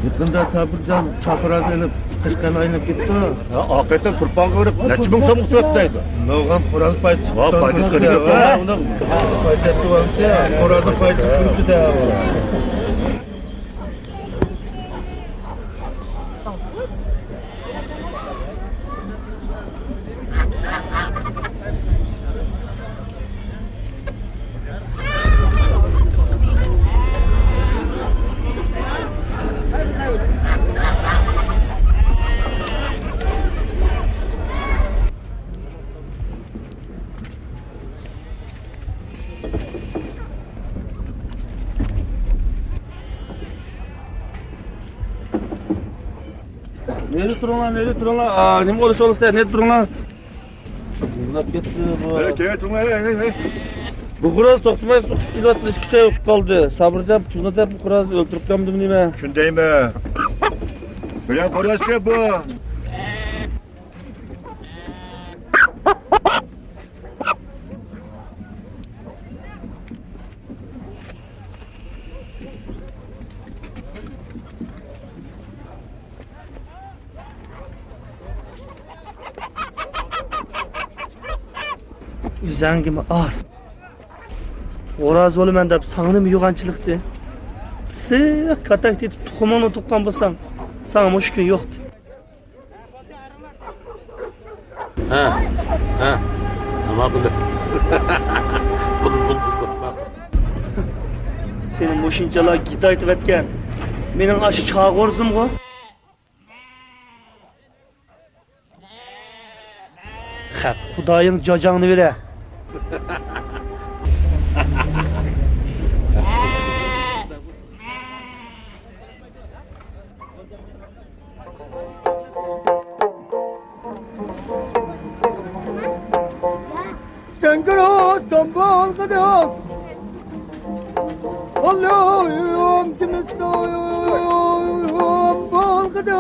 يېقىندا سابىرجان چاپراز ئېلىپ، قەشقەرنى ئايلىنىپ كېتىپتۇ. ھە، ئاقىۋەتتە تۇرپانغا بېرىپ، نەچچە مىڭ سوم ئۇتۇپ كەتتى. نۇرغۇن خوراز پايسى ۋا، پايسى چىقىپ كېتىپتۇ. پايسى دەپتۇ، خورازنىڭ پايسى كىرىپتۇ-دە. نېرى تۇرۇڭلار، نېرى تۇرۇڭلار. ئا، نېمە بولۇش بولسا، نېرى تۇرۇڭلار. يىغلاپ كەتتى بۇ. ھەي، كەل، تۇرۇڭلار، ھەي، ھەي، ھەي. بۇ خوراز توختىماي سوقۇشۇپ كېلىۋاتىدۇ، ئىككى چاي ئۇتۇپ قالدى. سابىرجان پۇتىنى دەپ بۇ خورازنى ئۆلتۈرۈپ قويامدىمۇ نېمە؟ شۇندايمۇ؟ بىلەن خورازكەن بۇ. ئۆزەڭگىمۇ ئاز. خوراز بولىمەن دەپ ساڭىمۇ يوغانچىلىقتى. پىسسىق كاتەك تېتىپ تۇخۇمۇڭنى تۇغقان بولساڭ، ساڭا مۇشۇ كۈن يوقتى. ھە، ھە. نېمە قىلدى؟ بولدى، بولدى، بولدى. سېنى مۇشۇنچىلا گىتايتىۋەتكەن مېنىڭ ئاشۇ چاغ غورزۇمغۇ. خەپ، خۇدايىڭ جاجاڭنى بېرە. سەڭگىر ئۇستام بولغىدى. ئاللام كىمىستام بولغىدى.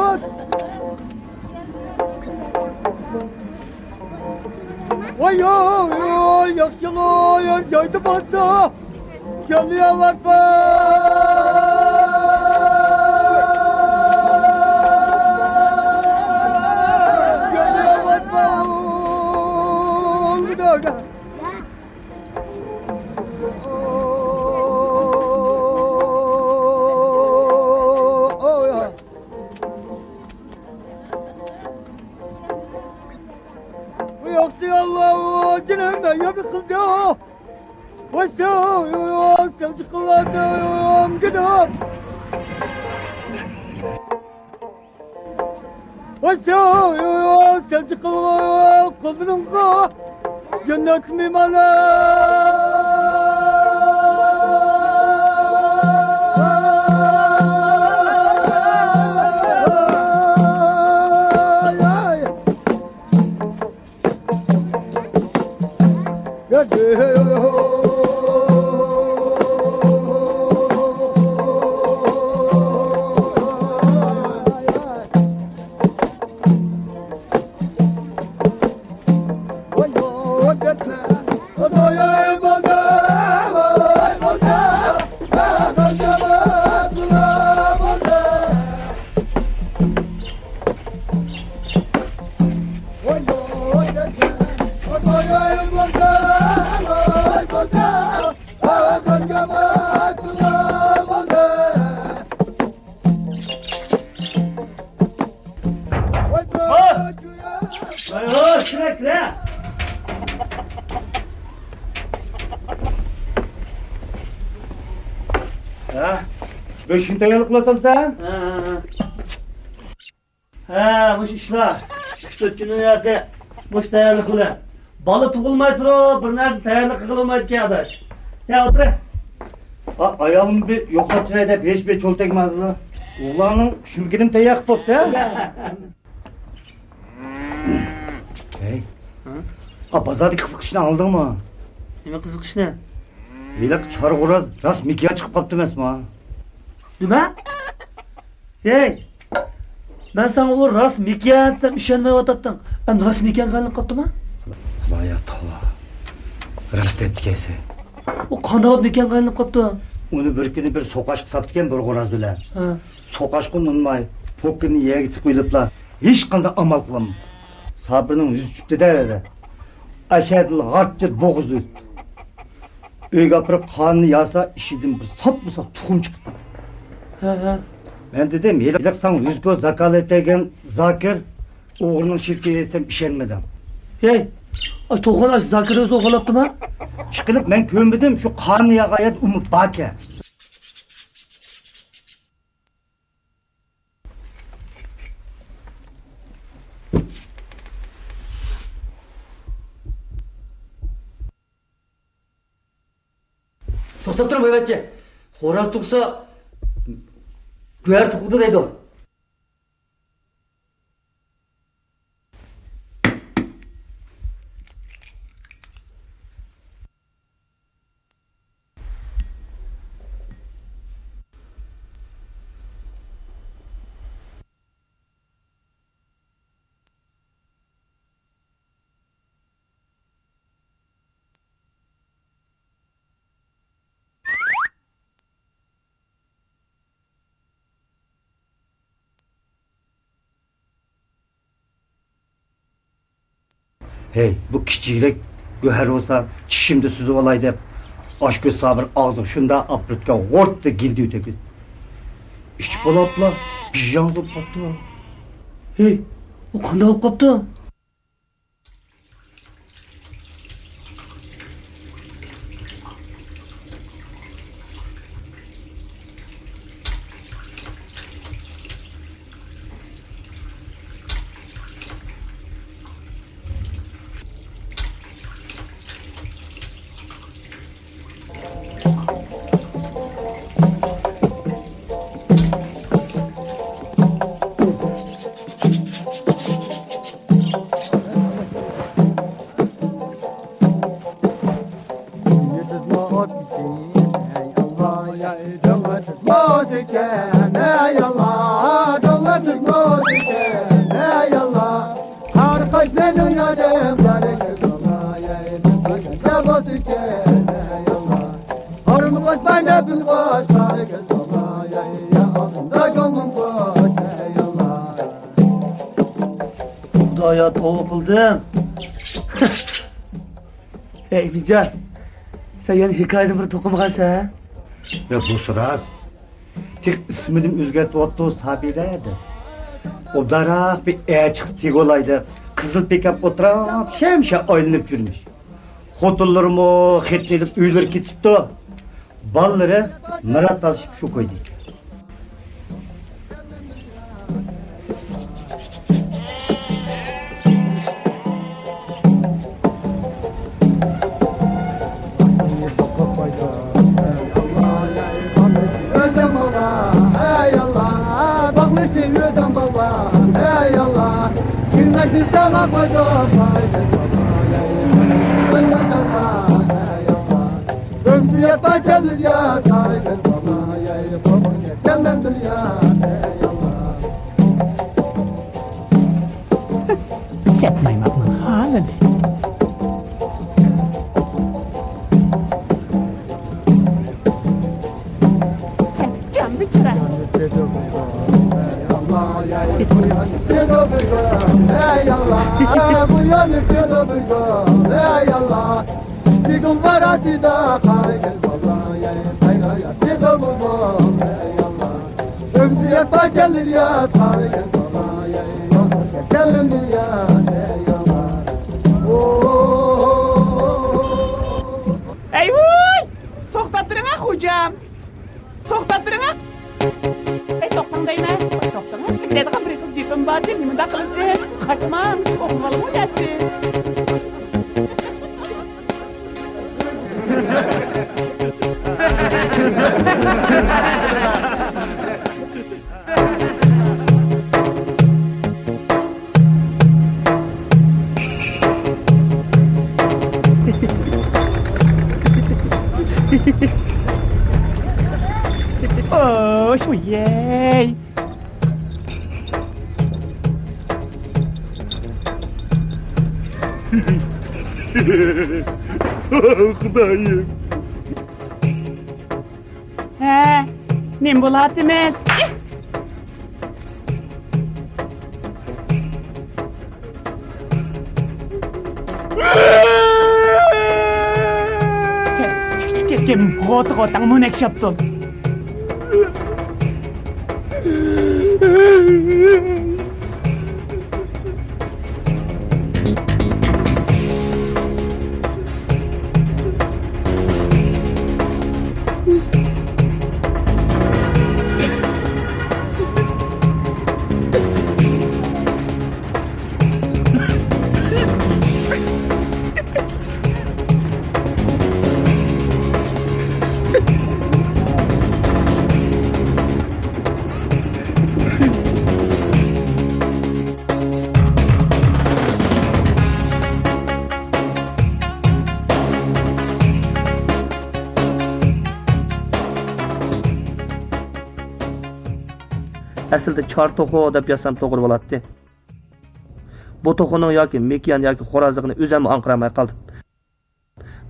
ۋاي، ۋاي، ۋاي، ياخشىلار يەر جايدا بولسا، كەلياۋاتما. كەلياۋاتما. ياخشى، ئاللا جېنىم يەرنى قىلدى. ۋاي، سەۋزە قىلاتتىم گىدىم. ۋاي، سەۋزە قىلغان قوللىرىڭغا جەننەت مېھمانى. ھوي، ھوي، كىرە، كىرە. ھە، بۆشۈكنى تەييارلىق قىلىۋاتامسەن؟ ھە، ھە، ھە. ھە، مۇشۇ ئىشلار. ئۈچ تۆت كۈندىن بۇياققى مۇشۇ تەييارلىق بىلەن. بالا تۇغۇلماي تۇرۇپ، بىر نەرسە تەييارلىق قىلالمايدىكەن، ئاداش. كەل، ئولتۇراي. ئا، ئايالىمنى بىر يوقلاپ چىقاي دەپ ھېچبىر چول تەگمەيدۇ. ئۇلارنىڭ شۇمىكىنىمۇ تەييار قىلىپ بوپسەن. ھەي. ھە؟ ئا، بازاردىكى قىزىق ئىشنى ئاڭلىدىڭمۇ؟ نېمە قىزىق ئىشنى؟ ھېلىقى چارغۇراز راست مېكىيان چىقىپ قاپتۇ ئەمەسمۇ؟ نېمە؟ ھەي! مەن ساڭا ئۇ راست مېكىيان دېسەم ئىشەنمەيۋاتاتتىڭ. ئەمدى راست مېكىيانغا ئايلىنىپ قاپتۇما؟ خۇدايا توۋا. راست دەپتىكەنسەن. ئۇ قانداق مېكىيانغا ئايلىنىپ قاپتۇ؟ ئۇنى بىر كۈنى بىر سوقاشقا ساپتىكەن بىر غورازى بىلەن. ھە. سوقاشقا ئۇنىماي، پوكىنى يەرگە تىقىۋېلىپلا، ھېچقانداق ئامال قىلالمىدى. سابىرنىڭ يۈزى چۈشۈپتۇ-دە. ئەشەدىل غارتچە بوغۇزلىۋېتىپتۇ. ئۆيگە ئاپىرىپ قانىنى ياسا، ئىچىدىن بىر ساپمۇ ساپ تۇخۇم چىقىپتۇ. ھە، ھە. مەن دېدىم، ھېلىقى ساڭا يۈزكو زاكالەت دېگەن زاكىر ئوغرىنىڭ شىركىتى دېسەم ئىشەنمىدىڭ. ھەي، ئاي، توغرا، ئاشۇ زاكىر ئۆزى ئوغرىلاپتىما؟ ئىشقىلىپ، مەن كۆرمىدىم، شۇ قانىنى ياغان يەردە ئۇمۇ باركەن. توختاپ تۇرۇڭ، بويۋەتچى. خوراز تۇغسا، گۆھەر تۇغىدۇ دەيدۇ. ھەي، بۇ كىچىكرەك گۆھەر بولسا، چىشىمدا سۈزۈۋالاي دەپ، ئاشكۆز سابىر ئاغزىغا شۇنداق ئاپىرىپتىكەن، غورتتا گىلدىۋېتىپتۇ. ئىچىپ بولاپلا، بىژاڭ بولۇپ قاپتۇ. ھەي، ئۇ قانداق بولۇپ قاپتۇ؟ خۇدايا، توۋا قىلدىم. ھەي، ئىمىنجان، سەن يەنە ھېكايىدىن بىر توقۇمىغانسەن، ھە؟ يا، بۇسى راست. تېخى ئىسمىنىمۇ ئۆزگەرتىۋاپتۇ، سابىرە دەپ. ئوبدانراق بىر ئەر چىقسا تېگىۋالاي دەپ، قىزىل پىكاپ ئولتۇراپ، شەمشە ئايلىنىپ يۈرمىش. خوتۇنلىرىمۇ خېتىنى ئېلىپ ئۆيلىرىگە كېتىپتۇ. بالىلىرى مىرات تالىشىپ شۇ كويدا ئىكەن. سەت مايماقنىڭ ھالىنى. سەت جان بىچارە. ئەي ۋۇي! توختاپ تۇرۇڭا، خوجام! توختاپ تۇرۇڭا! ئەي، توختاڭ دەيمەن! ئەي، توختاڭا! سىزگە دەيدىغان بىر ئېغىز گېپىم بار، نېمانداق قىلىسىز؟ قاچماڭ! ئوقۇۋالغۇ دەرسىز! ئوش، ۋىيەي! خۇدايىم! نېمە بولاتىمىز؟ سەن چىقىپ كەتكەن غوتى غوتاڭ مۇنەك شاپتۇل. ئەسلىدە چار توخۇ دەپ يازسام توغرا بولاتتى. بۇ توخۇنىڭ ياكى مېكىيان ياكى خورازلىقىنى ئۆزۈممۇ ئاڭقىرالماي قالدىم.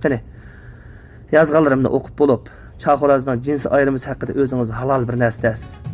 قېنى، يازغانلىرىمنى ئوقۇپ بولۇپ، چار خورازنىڭ جىنسىي ئايرىمىسى ھەققىدە ئۆزىڭىز ھالال بىر نەرسە دەيسىز.